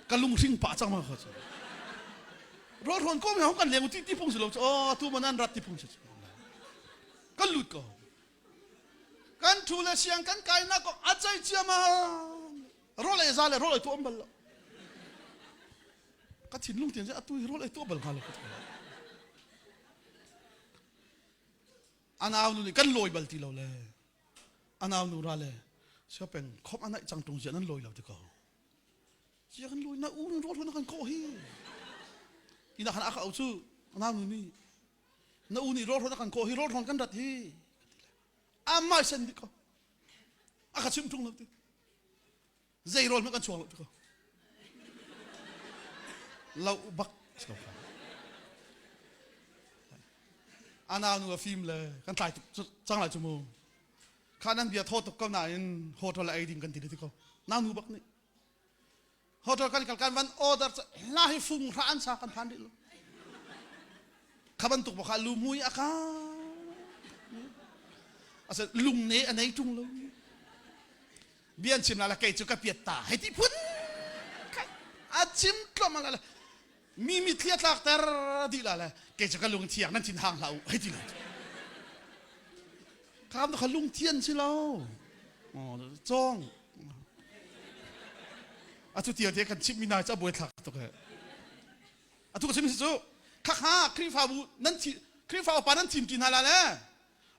ka lunghring pah cang ma kha cu rawl hrawn ko mi hong kan leng u ti ti phung si lo cu oh tu man an rat ti phung si kan lut ko kan thu le siang kan kai nak ko a chai chiama rawl ei za le rawl ei tu om bal lo ka thinlung tiang atu hi rawl ei tu bal hnga lo Anau nu nih kan lawi bal ti lo le anau nu ra le siapeng khop anaih cang tung zia nan lawi lo ti ko cia kan lawi na u nan rawl na kan kawh hi ina khan aka au cu anau nu nih na u nih rawl na kan kawh hi rawl kan rat hi amai sen di ko aka chim tung lo ti zei rawl hmanh kan chuang lo ti ko lo bak si ko ana nu a fim le kan tlai tuk cang lai cu mu kha nan bia thaw tuk ko nain hotel ei ding kan ti ti ko nau nu bak nih hotel kan kal kan van order hla hi fung hra an sa kan phan rih lo kha bantuk bak lu mui a ka asa lung ne a nei tung lo bia an chim la kei cu ka piat ta hei ti phun a chim tlawm la mi mitthli a tlak ter dih la le kei cu ka lung thiang nan thin hang hlah u hei ti lo kham kha lung thian si lo cong atu tiang te kan chim mi na cha buai thlak tuk he atu ka chim si cu kha kha Khrihfabu nan thi Khrihfa upa nan thim ti hna la le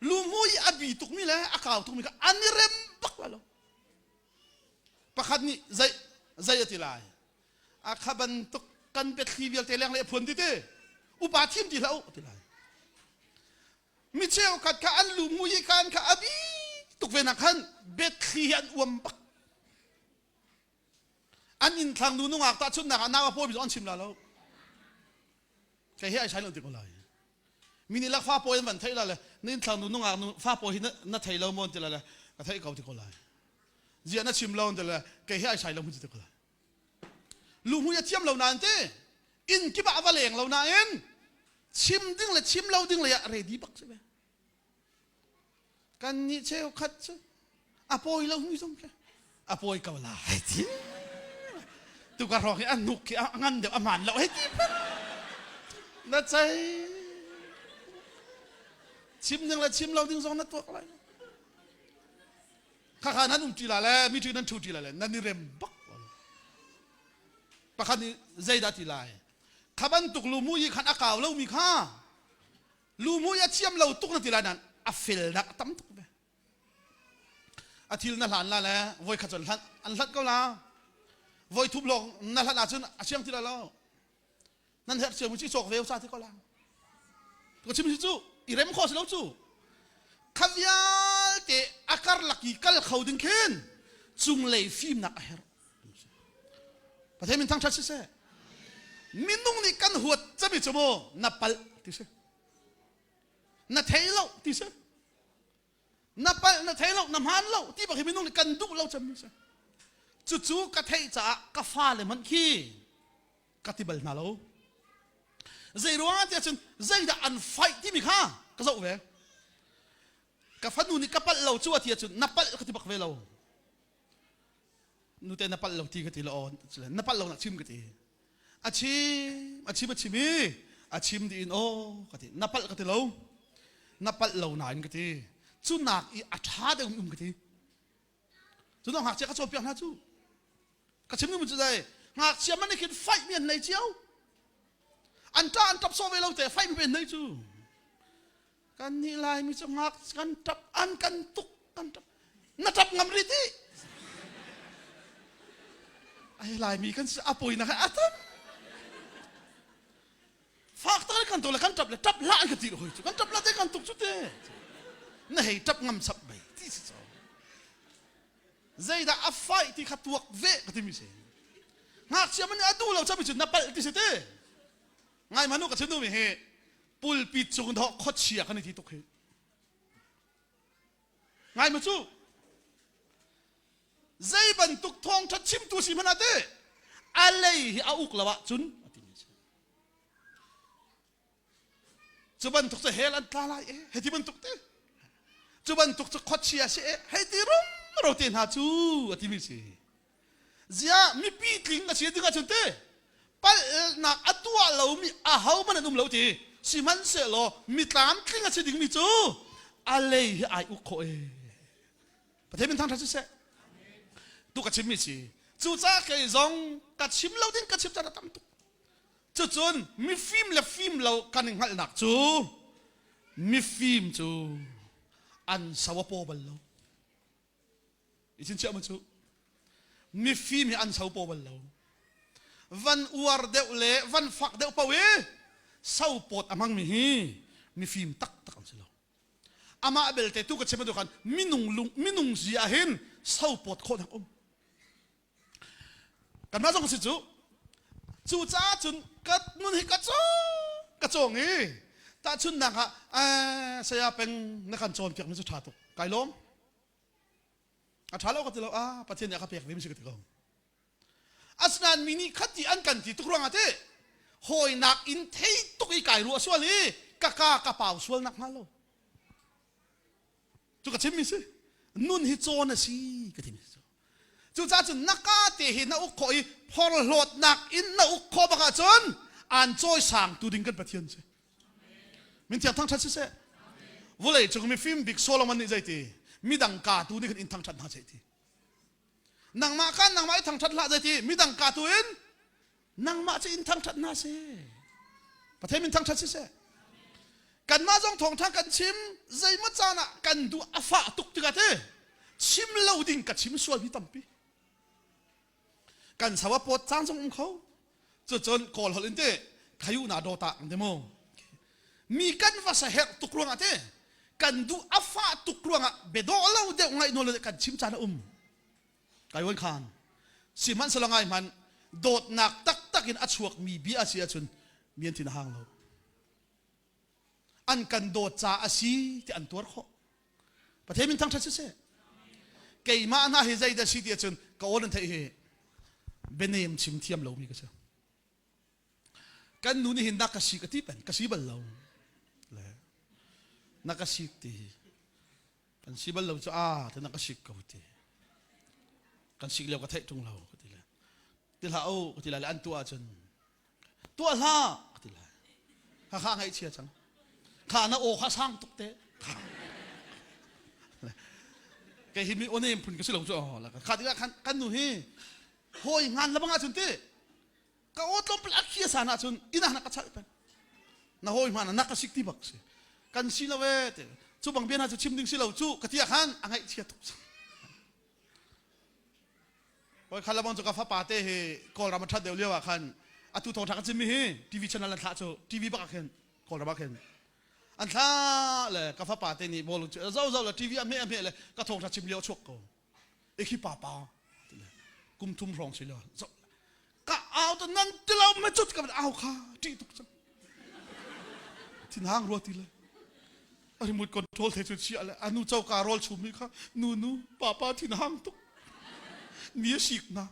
Lumui a bi tukmi le a kau tukmi kha an i rem bak lai lo. Pakhat nih zei zei a ti lai. A kha bantuk kan biathli vialte leng le a phuan ti ti. Upa thim ti hlah u ti lai. Mi cheukhat kha an lumui i kan kha a bi tuk ve nak khan biathli hi an uam bak. An inn thlang nu nungak tahchunhnak ah nau a pawi mi zong an chim la lo. Kei he ai sai lo ti ko lai. Mi nih lakfa pawi an van theih la le na inn thlang nu nungak nu fa pawi hi na thei lo maw ti la le ka theih ko ti ko lai. Zia na chim lo ti le kei he ai sai lo mu ti ko lai. Luhmui a thiam lo nain ti inn kip ah a va leng lo nain. Chim ding le chim lo ding lei ah ready bak si ve. Kan nih cheukhat cu a pawi lo mi zong khi a pawi ko la hei ti. Tu ka hrawk hi a hnuk khi a ngan deuh a hmaan lo hei ti phen. Na cei. Chim ding le chim lo ding zong na tuak lai. Khakha nan um ṭi la le mi ṭi nan ṭhu ṭi la le nan i rem bak. Pakhat nih zeidah ti lai? Kha bantuk lu i khan a kau lomi kha lu i a thiam lo tuk na ti lai nain a felnak a tam tuk ve. A thil na hlan la le voi khat cun hlan an hlat ko la. Voi thum lawng na hlat ahcun a siang ti la lo. Nan herh cio mi cu cawk ve sa ti ko la. Ka chim si cu i rem khawh si lo cu. Kha vialte a karlak i kal kho ding khin cunglei fimnak a herh. Pathian min thangṭhat siseh. Minung nih kan huat cami cu mu na palh ti si. Na thei lo ti si. Na palh na thei lo na hmaan lo ti bak hi minung nih kan duh lo cemmi si. Cucu ka theih caah ka fale hmanh khi ka ti bal hna lo. Zei ruangah tiah cun zeidah an fight timi kha ka zoh ve. Ka fanu nih ka palh lo cu a ti ahcun na palh ka ti bak ve lo. Nute na palh lo ti ka ti lo na palh lo nak chim ka ti a chim a chim a chim i a chim dih in aw ka ti na palh ka ti lo na palh lo nain ka ti cu nak i a ṭha deuh um ka ti cu no ngakchia ka cawnpiak hna cu ka chim nu cu dai ngakchia man khin fight mi an nei cio an ṭa an ṭap sawh ve lo te fight mi an nei cu Kan nih Laimi cu ngak kan ṭap an kan tuk kan ṭap na ṭap ngam rih ti ai Laimi kan si a poinak a tam fak tak kan tuk le kan ṭap le ṭap hlah an ka ti hoi cu kan ṭap la te kan tuk cu te na hei ṭap ngam sap bai ti si co zeidah a fai ti kha tuak ve ka timi si ngakchia man a duh lo chami cu na palh ti si te ngai manu ka chim mi hi pulpit cung dawh khuachia kan i ti tuk hi ngai ma cu zei bantuk thawngṭha chimtu si hmanh ah te a lei hi a uk lo ahcun a timi si cu bantuk cu hell an tla lai e hei ti bantuk te cu bantuk cu khuachia si e hei ti rumro te hna cu a timi si Ziah mipi tling a si ding ahcun te palhnak a tuah lomi ahohmanh an um lo ti sihmanhsehlaw mi tlamtling a si dingmi cu a lei hi ai uk khawh e Pathian min thangṭhat siseh tu ka chimmi si cucaah kei zong ka chim lo ding ka chim caan a tam tuk cucun mifim le fim lo kan i hngalhnak cu mifim cu an so a paw bal lo I chinchiah mu cu mifim hi an so paw bal lo van uar deuh le van fak deuh paoh i so pawt a hmangmi hi mifim taktak an si lo amah belte tu ka chim bantuk khan minung lung minung zia hin so pawt khawhnak um Kanmah zong si cu. Cucaah cun ka nun hi ka cawng ka cawng i tahchunhnak ah eh, saya peng na kan cawnpiak mi cu ṭha tuk kai lawm. A ṭha lo ka ti lo ah Pathian nih a ka pek ve mi si ka ti ko. Asinain mi nih khat ti an kan ti tuk ruangah teh hawinak in thei tuk i kai ruah sual i ka ka ka pau sual nak hnga lo. Cu ka chimmi si. Nun hi cawn a si ka timi si. Cucaah cun na ka te hi na uk khawh i phorhlawtnak in na uk khawh bak ahcun aan cawisangtu ding kan Pathian si. Min thiang thangṭhat siseh. Vawlei cung mifim bik Solomon nih zeiti midang ka tu nih khan in thangṭhat hna seh ti. Nangmah kan nangmah i thangṭhat hlah zeiti midang ka tu in nangmah cu in thangṭhat hna seh. Pathian min thangṭhat siseh. Kanmah zong thawngṭha kan chim zeimaw caan ah kan duh a fah tuk tikah te chim lo ding ka chim sual mi tampi. Kan sau a pawt caan zong um kho. Cucun kawl holh in te khayu na dawta ang te mu. Mi kan va sa herh tuk ruangah te kan duh a fah tuk ruangah bedawh lo deuh ngaih nawl lo kan chim caan a um. Kai wan khan sihmanhsehlaw ngai hmanh dawtnak taktak in a chuakmi bia a si ahcun mi an thin a hang lo. An kan dawt ca a si ti an tuar khawh. Pathian min thangṭhat siseh. Keimah hna hi zeidah si ti ahcun ka aw nan theih hi bianem chim thiam lomi ka si. Kan nu nih hin na ka si ka ti peng ka si bal lo. Le na ka sik ti. Kan si bal lo cu a te na ka sik ko ti. Kan sik lio ka theih ṭung lo ka ti le. Ti hlah u ka ti lai le an tuah ahcun tuah hlah ka ti lai. Kha kha ngaihchia cang. Kha na aw kha sang tuk te. Kei hi mi onem phun ka si lo cu kha tikah khan kan nu hi hawi ngan lebang ahcun ti ka aw tlawmpal a khia san ahcun inn ah na ka chalh peng na hawi hmana na ka sik ti bak si kan si lo e te cu bang bia hna cu chim ding si lo cu ka ti ah khan a ngaihchia tuk Hoi kha labang cu ka fapa te hi Kawlram a ṭhat deuh lio ah khan atu thawngṭha ka chimmi hi TV channel an thlah cu TV bak ah khin Kawlram ah khin an thlah le ka fapa te nih bawlung cu zo zo le TV a hmeh a hmeh le ka thawngṭha chim lio a chuak ko ikhi papa kum thum hrawng si lo zo ka au to nan tilo me cut ka au kha ṭih tuk cang thinhang rua ti le a remote control the cu chia le anu choka rawl chum mi kha nu nu papa thinhang tuk mi a sik na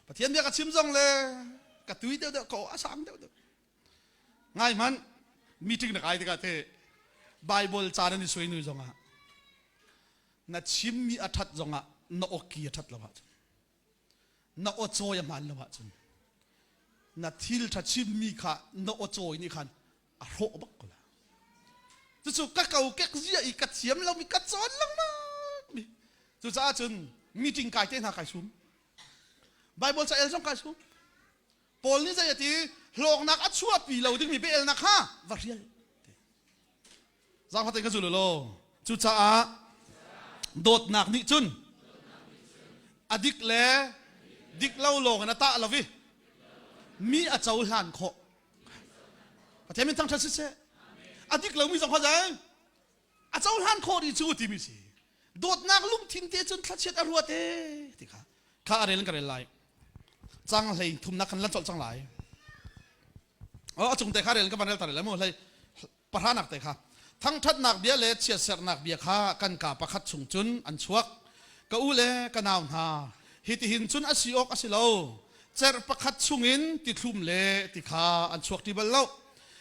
Pathian bia ka chim zong le ka tui deuh deuh ko a sang deuh deuh ngai hmanh meeting na kai tikah te Bible ca nan i suai nui zongah na chimmi a ṭhat zongah na awki a ṭhat lo ahcun na aw cawi a hmaan lo ahcun na thil ṭha chimmi kha na aw cawi nih khan a hrawh bak ko la cucu ka kokek zia i ka thiam lomi ka cawn lengmang mi cucaah cun meeting kai te hna kai sum Bible ca el zong kai sum Paul nih zei a ti hlawknak a chuahpi lo dingmi bia-elnak kha va hrial Zaangfah tein ka zul u law cucaah dawtnak nih cun a dik le dik lo lawng in a tah lo i mi a cohlan khawh. Pathian min thangṭhat siseh. A dik lomi zong kha zei a cohlan khawh dih cu timi si. Dawtnak lungthin te cun thlachiat a ruat ee ti kha kha a rel in ka rel lai. Cang hlei thumnak kan lan colh cang lai. Oh, a cung te kha rel ka van rel ta rel lai mu hlei pahranak te kha thangṭhatnak bia le chiatserhnak bia kha kan kaa pakhat chung cun an chuak ka u le ka nau hna hitihin cun a si awk a si lo cerh pakhat chungin tithlum le ti kha an chuak ti bal lo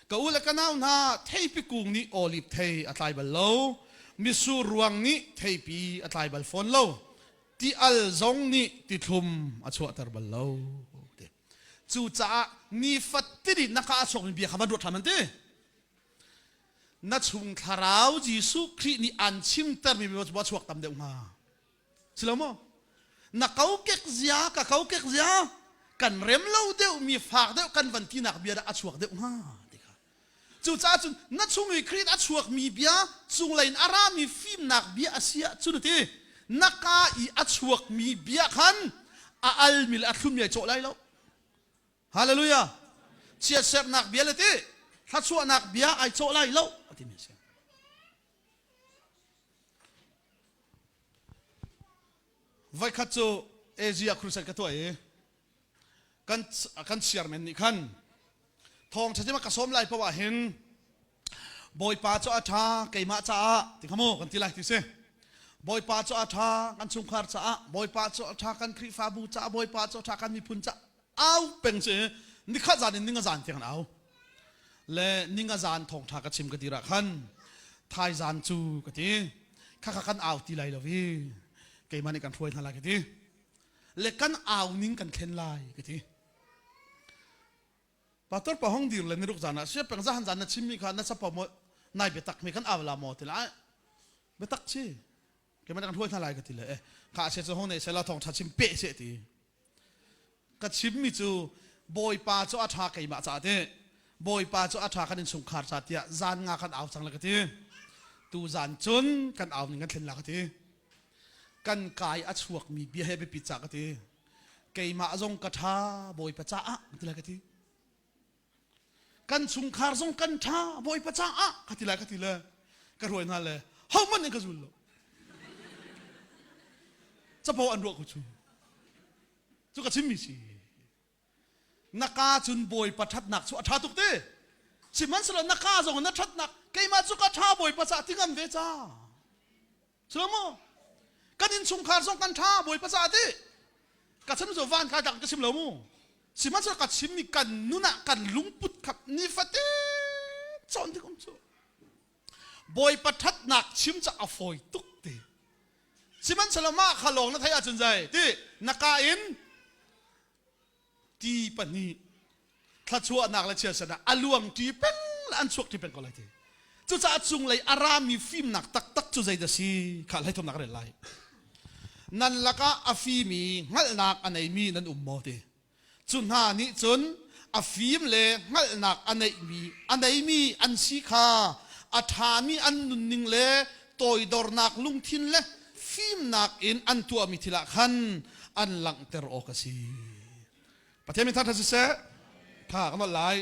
ka u le ka nau hna theipi kung nih olive thei a tlai bal lo mitsur ruang nih theipi a tlai bal fawn lo ti al zong nih tithlum a chuahter bal lo Cucaah nifatin in na ka a chuakmi bia kha van ruat hram an ti. Na chung thlarau Jesuh Khrih nih an chimtermi bia chuak tam deuh hnga. Si lo maw? Na kokek zia, ka kokek zia, kan rem lo deuh mi fak deuh kan van tinak bia dah a chuak deuh hnga ti kha. Cucaah cun na chung i Khrih a chuakmi bia cunglei in a rami fimnak bia a si ahcun ti na ka i a chuakmi bia khan a almi le a thlummi ai cawh lai lo. Hallelujah! Chiatserhnak bia le ti thluachuahnak bia ai cawh lai lo a timi a si. Voikhat cu Asia crusade ka tuah i kan kan chairman nih khan thawngṭha chim a ka sawm lai paoh ah hin Bawipa cu a ṭha keimah caah ti kha mu kan ti lai ti si Bawipa cu a ṭha kan chungkhar caah Bawipa cu a ṭha kan Khrihfabu caah Bawipa cu a ṭha kan miphun caah au peng si nikhat zan in ninga zan tiang an au le ninga zan thawngṭha ka chim ka dir ah khan thaizan cu ka ti khakha kan au ti lai lo i keimah nih kan hruai hna lai ka ti le kan au ning kan thlen lai ka ti pastor pa hong dir le niruk zan ah sia peng zahan zan na chimmi kha na sapa mo nai biatak mi kan au la maw ti la biatak si keimah kan hruai hna lai ka ti le eh kha se cu hong nei sela thong tha chim pe se ti ka chimmi cu bawipa cu a tha keimah ca te bawipa cu a tha kan innchungkhar ca tiah zan nga kan au cang le ka ti tu zan cun kan au ning kan thlen la ka ti kan kai a chuakmi bia he biapi ca ka ti keimah zong ka ṭha bawipa caah ka ti lai ka ti kan chungkhar zong kan ṭha bawipa caah ka ti lai ka ti le ka hruai hna le hohmanh in ka zul lo capo an ruah ko cu cu ka chimmi si Na ka cun Bawipa ṭhatnak cu a ṭha tuk ti. Sihmanhsehlaw na ka zong na ṭhatnak keimah cu ka ṭha Bawipa caah ti ngam ve ca. Silo maw? Kan innchungkhar zong kan ṭha Bawipa caah ti. Ka chim cu van kai tak ka chim lo mu. Sihmanhsehlaw ka chimmi kan nun ah kan lungput kha nifate cawn ding um cu. Bawipa ṭhatnak chim cu a fawi tuk ti. Sihmanhsehlaw mah kha lawng na theih ahcun zei ti na ka in ti pahnih thluachuahnak le chiatsernak a luang ṭi peng le an chuak ṭi peng ko lai ti. Cucaah cunglei a rami fimnak taktak cu zeidah si kha hleithumnak rel lai. Nan lakah a fimi hngalhnak a neimi nan um maw ti. Cu hna nih cun a fim le hngalhnak a neihmi a neimi an si kha a ṭhami an nunning le toidornak lungthin le fimnak in an tuahmi thil ah khan an langhter awk a si. Pathian min thangṭhat siseh, tha ka nolh lai.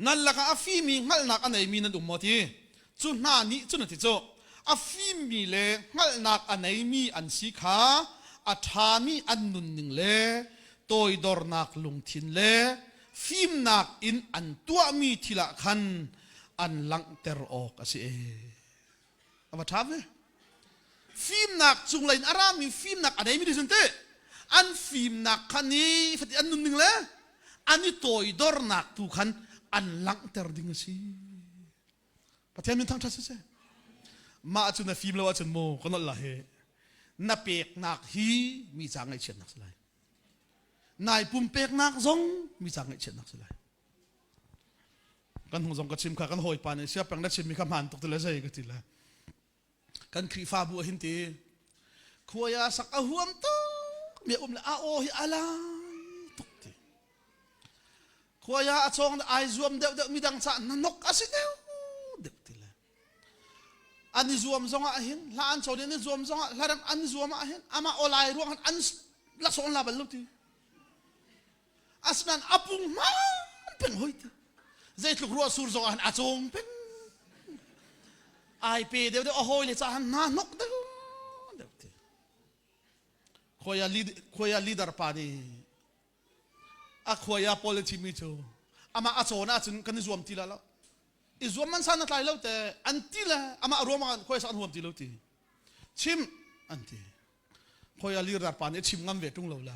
Nan lakah a fimi hngalhnak a neimi nan um maw ti? Cu hna nih cun a ti cu a fimmi le hngalhnak a neimi an si kha a ṭhami an nunning le toidornak lungthin le fimnak in an tuahmi thil ah khan an langhter awk a si e. A va ṭha ve. Fimnak cunglei in a rami fimnak a neimi nih cun teh an fimnak kha ni fati an nunning le an i toidornak tu khan an langhter ding a si. Pathian min thangṭhat siseh. Mah cu na fim lo ahcun mu ka nolh la hi na peknak hi mi ca ngaihchiatnak si lai. Nai pumpeknak zong mi ca ngaihchiatnak si lai. Kan hung zong ka chim kha kan hawipa nih sia peng na chimmi kha hmaan tuk ti le zei ka ti le kan Khrihfabu ah hin ti khuai ah sak a huam tuk mi a um le a aw hi a lai tuk ti khuai ah a cawng ai zuam deuh deuh midang cah na nok a si deuh deuh ti le an i zuam zong ah hin hla an cawn an i zuam zong ah hlarem an zuam ah hin amah aw lai ruang an laksawng la bal lo ti Asinain a pung hmaan peng hoi ti. Zeitluk ruah sur zong ah a cawng peng. Ai pe deuh deuh a hawi le caah hna hnok deuh deuh ti. Khuaya khuaya leader pa nih a khuaya pawl chimmi cu amah a cawn ahcun kan i zuam ti la lo. I zuam man san na tlai lo te an ti le amah ruam ah khuaya sak an huam ti lo ti. Chim an ti. Khuaya leader pa nih chim ngam ve tung lo le.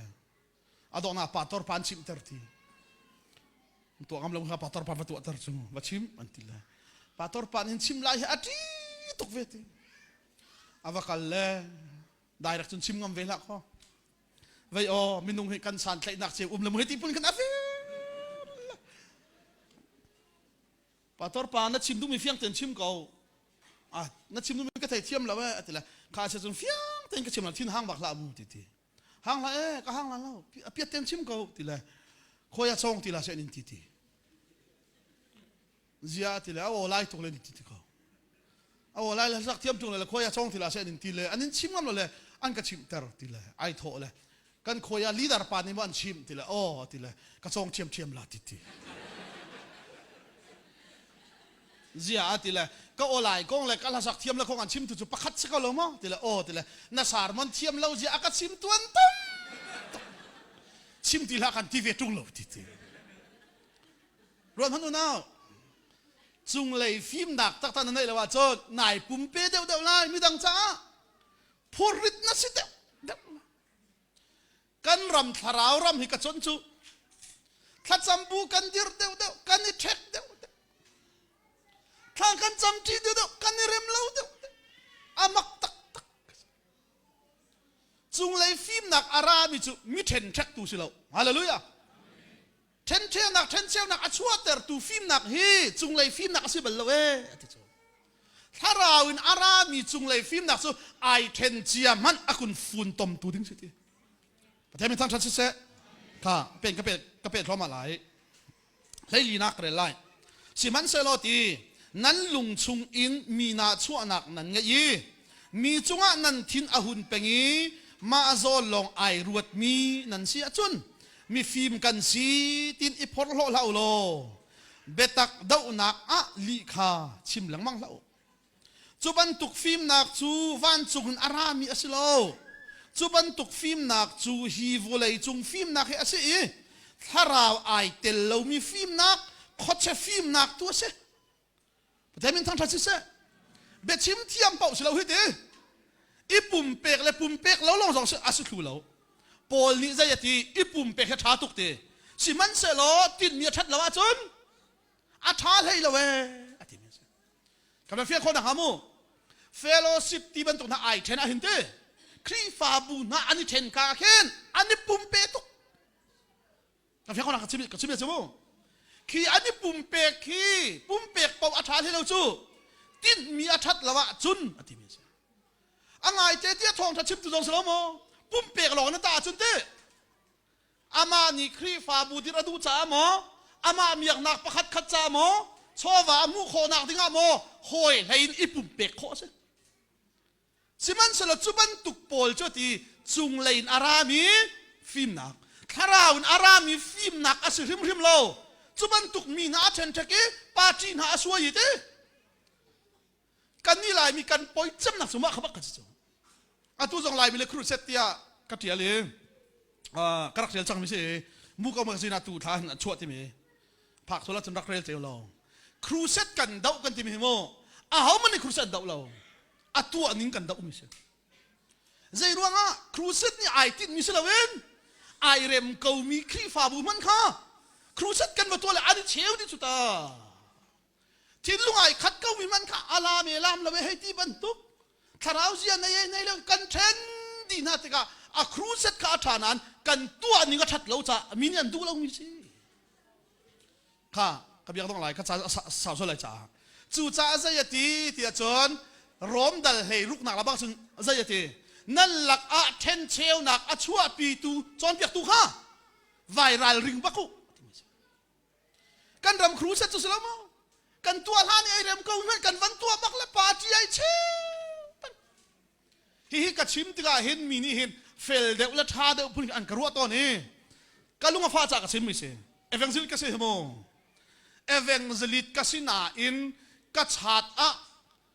A donghnak pastor pa an chimhter ti. Tuah ngam lo kha pastor pa va tuahter cu va chim an ti le. Pastor pa nih chim lai hi a ṭi tuk ve ti. A va kal le direct cun chim ngam ve hlah kho. Vei aw minung hi kan san tlaihnak cio um le mu hi ti pun kan a vir. Pastor pa na chim duhmi fiang tein chim ko. Ah na chim duhmi ka thei thiam lo eh ati le kha se cun fiang tein ka chim lo thin hang bak hlah mu ti ti. Hang hlah eh ka hang la lo a piat ten chim ko ti le khoi a chong ti la se nin ti ti. Zia ti le aw lai tuk le nin ti ti ko. Aw lai le sak thiam tung le khoi a chong ti la se nin ti le an in chim ngam lo le an ka chim ter ti le ai tho le kan khoi a leader pa nih maw an chim ti le aw ti le ka chong thiam thiam la ti ti. Zia a ti le ka aw lai kong le ka hlasak thiam le kong an chim tu cu pakhat si ko lo maw ti le aw ti le na sarmon thiam lo zia a ka chim tuan tam chim ti hlah kan ti ve tung lo ti ti ruat hmanh unau cunglei fimnak taktak na neih lo ahcun nai pumpe deuh deuh lai midang caah phurrit na si deuh deuh kan ram thlarau ram hi ka chawnh cu thlacam bu kan dir deuh deuh kan i ṭhek deuh deuh thla kan cam ṭi deuh deuh kan i rem lo deuh deuh a mak taktak cunglei fimnak a rami cu mi ṭhenṭhek tu si lo hallelujah ṭhenṭheunak ṭhencheunak a chuahtertu fimnak hi cunglei fimnak a si bal lo ee a ti cu thlarau in a rami cunglei fimnak cu ai ṭhen cia hmanh a kun funtomtu ding si ti Pathian min thangṭhat siseh kha pen ka pe ka pe thluahmah lai hleilinak ka rel lai sihmanhsehlaw ti nan lung chung in mi nahchuahnak nan ngeih i mi cungah nan thin a hun peng i mah zawn lawng ai ruatmi nan si ahcun mifim kan si tin i phorhlawh hlah u law biatak dohnak ah lih kha chim lengmang hlah u Cu bantuk fimnak cu vancung in a rami a si lo. Cu bantuk fimnak cu hi vawlei cung fimnak hi a si i thlarau ai tel lomi fimnak, khuachia fimnak tu a si. Pathian min thangṭhat siseh. Biachim thiam paoh si lo hi ti. I pumpek le pumpek lo lawng zong a si thlu lo. Paul nih zei a ti? I pumpek hi ṭha tuk ti. Sihmanhsehlaw tinhmi a ṭhat lo ahcun a ṭha hlei lo ee a timi a si. Kan van fiang khawh nakhnga mu. Fellowship ti bantuk hna ai ṭhen ahhin ti Khrihfabu hna an i ṭhen ka khin an i pumpe tuk. Ka fiang khawh nak ka chim ka chim cu mu. Khi an i pumpek khi pumpek paoh a ṭha hlei lo cu tinhmi a ṭhat lo ahcun a timi a si. A ngaite tiah thawngṭha chimtu zong si lo maw? Pumpek lawng na ta ahcun ti Amah nih Khrihfabu dirh a duh caah maw, amah miaknak pakhat khat caah maw, chawva a hmuh khawhnak dingah maw hawi hlei in i pumpek khawh a si. Sihmanhsehlaw cu bantuk pawl cu ti cunglei in a rami fimnak, thlarau in a rami fimnak a si hrimhrim lo. Cu bantuk mi hna a ṭhenṭhek i party hna a suai i ti. Kannih Laimi kan poi cemnak cu mah kha bak kan si cu. Atu zong Laimi le crusade tiah ka ṭial i ka rak ṭial cangmi si i Muko magazine ah tu thla hin an chuah timi phak sual ahcun rak rel ceu lo. Crusade kan doh kan timi hi mu ahohmanh nih crusade an doh lo. A tuah ning kan dohmi si. Zei ruangah crusade nih ai tinhmi si loin ai rem komi Khrihfabu hmanh kha crusade kan va tuah le an i cheu dih cu ta. Thinlung ai khat ko mi man kha ala me lam lo hei ti bantuk thlarau zia nei ei nei lo kan then di hna tikah a crusade kha a tha nain kan tuah ning a that lo ca mi nih an duh lo mi si kha ka biak dong lai ka ca sau lai ca cu caah zei a ti tiah cun Rom dal hlei ruknak la bang cun zei a ti nan lak ah ṭhencheunak a chuahpitu cawnpiaktu kha vai ralring bak u Kan ram crusade cu si lo maw? Kan tuah hlan i ei rem ko hmanh kan van tuah bak le party ai cheu. Hihi ka chim tikah hin mi nih hin fel deuh le ṭha deuh phun an ka ruah tawn i ka lung a fah caah ka chim mi si. Evangelist ka si hi mu. Evangelist ka si nain ka chat ah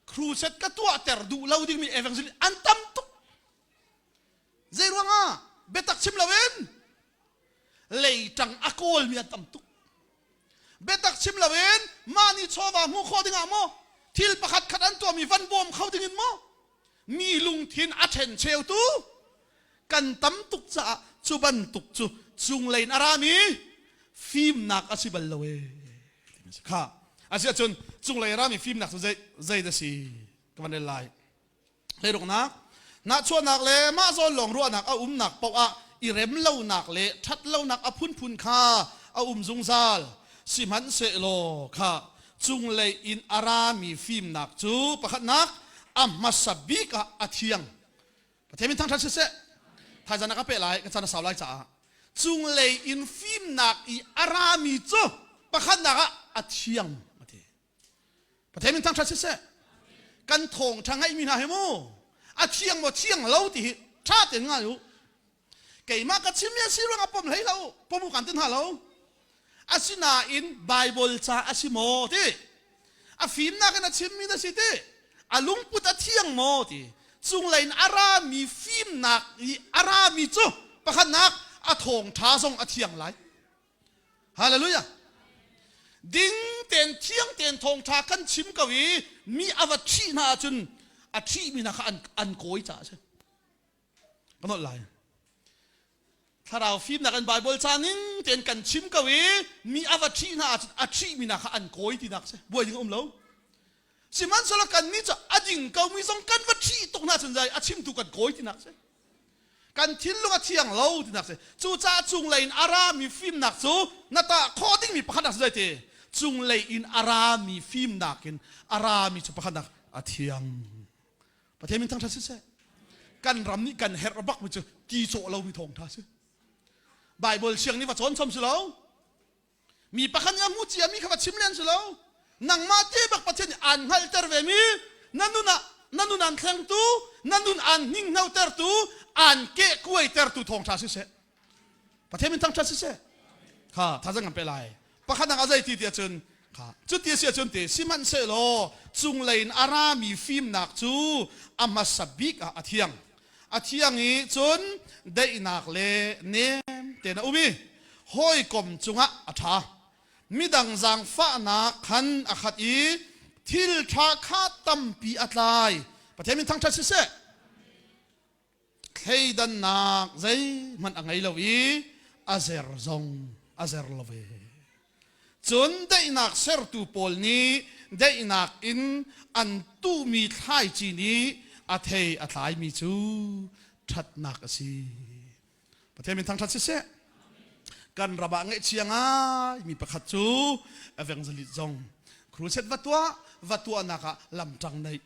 crusade ka tuahter duh lo dingmi evangelist an tam tuk. Zei ruangah biatak chim loin leitang a kawlmi an tam tuk biatak chim loin mah nih chawva hmuh khawh dingah maw thil pakhat khat an tuahmi van bawm kho dingin maw mi lungthin a ṭhencheutu kan tam tuk caah cu bantuk cu cunglei in a rami fimnak a si bal lo ee kha asiahcun cunglei a rami fimnak cu zei zei dah si ka van rel lai Hleiruknak, nahchuahnak le mah zawn lawng ruahnak a umnak paoh ah i remlonak le ṭhatlonak a phunphun kha a um zungzal. Sihmanhsehlaw kha cunglei in a rami fimnak cu pakhatnak a hmasa bik ah a thiang. Pathian min thangṭhat siseh. Thaizan ah ka peh lai, ka caan a sau lai caah. Cunglei in fimnak i a rami cu pakhatnak ah a thiang a ti. Pathian min thangṭhat siseh. Kan thawngṭha ngeihmi hna hi mu a thiang maw thiang lo ti hi ṭha tein ngai u. Keimah ka chimmi a si ruangah pom hlei lo, pom u kan ti hna lo. Asinain Bible ca a si maw ti. A fimnak in a chimmi na si ti. A lungput a thiang maw ti. Cunglei in a rami fimnak i a rami cu pakhatnak a thawngṭha zong a thiang lai. Hallelujah. Ding tein thiang tein thawngṭha kan chim ko i mi a va ṭhih hna ahcun a ṭhihmi hna kha an, an kawi caah a si. Ka nolh lai. Thlarau fimnak in Bible ca ning tein kan chim ko i mi a va ṭhih hna ahcun a ṭhihmi hna kha an kawi tinak a si. Buai ding a um lo. Sihmanhsehlaw kannih cu a ding komi zong kan va ṭhih tuk hna ahcun zai a chimtu kan kawi tinak a si. Kan thinlung a thiang lo tinak si. Cucaah cunglei in a rami fimnak cu na tah khawh dingmi pakhat si ti. Cunglei in a rami fimnak in a rami cu pakhatnak a thiang. Pathian min thangṭhat siseh. Kan ram nih kan herh bakmi cu ti cawh lomi thawngṭha si. Bible siang nih va cawn chom si lo. Mi pakhat nih a hmu ciami kha va chim len si lo. Nangmah te bak Pathian nih aan hngalhter ve mi na nun ah na nun aan thlengtu, na nun aan hninghnotertu, aan kehkuaitertu thawngṭha siseh. Pathian min thangṭhat siseh. Kha thazang kan pe lai. Pakhat dang a zei ti tiah cun kha cuti a si ahcun ti sihmanhsehlaw cunglei in a rami fimnak cu a hmasa bik ah a thiang. A thiang i cun daihnak le nem tein a um i hawikom cungah a ṭha. Midang zaangfahnak khan a khat i thil ṭha kha tampi a tlai. Pathian min thangṭhat siseh. Thleidannak zeihmanh a ngei lo i a zer zong. A zer lo ve. Cun daihnak sertu pawl nih daihnak in an tuhmi thlaici nih a thei a tlaimi cu ṭhatnak a si. Pathian min thangṭhat siseh. Kan ram ah ngaihchia ngai mi pakhat cu evangelist zong crusade va tuah va tuahnak ah lamṭang neih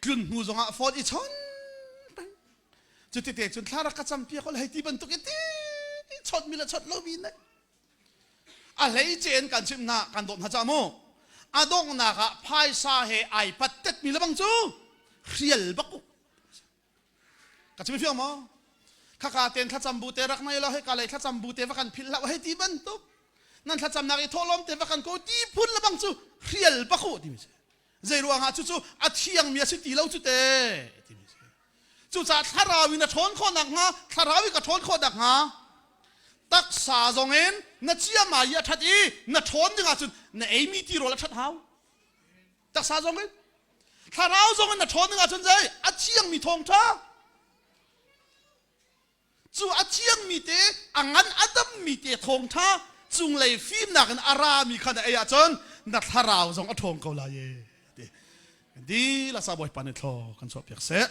tlun hnu zongah phone i chon peng cuti te cun thla rak ka cam piak hei ti bantuk i ti chawt mi le chawt lo mi ne a hlei cen kan chim hna kan dawt hna ca mu a donghnak ah phaisa he ai pat tet mi lebang cu hrial bak u ka chim fiang maw khaka ten thlacam bu te rak nei lo hei ka lei thlacam bu te va kan philh hlah hei ti bantuk nan thlacamnak i thawhlawm te va kan ko ti phun lebang cu hrial bak u timi si zei ruangah cucu a thiangmi a si ti lo cu te timi si cucaah thlarau in a ṭhawn khawh nakhnga thlarau i ka ṭhawn khawh nakhnga taksa zong in na ciama i a ṭhat i na ṭhawn ding ahcun na eimi tirawl a ṭhat hau taksa zong in thlarau zong in na ṭhawn ding ahcun zei a thiangmi thawngṭha Cu a thiangmi te, a ngan a dammi te thawngṭha cunglei fimnak in a rami kha na ei ahcun na thlarau zong a ṭhawng ko lai e. Ti. Di la sa Bawipa nih thlaw kan chuahpiak seh.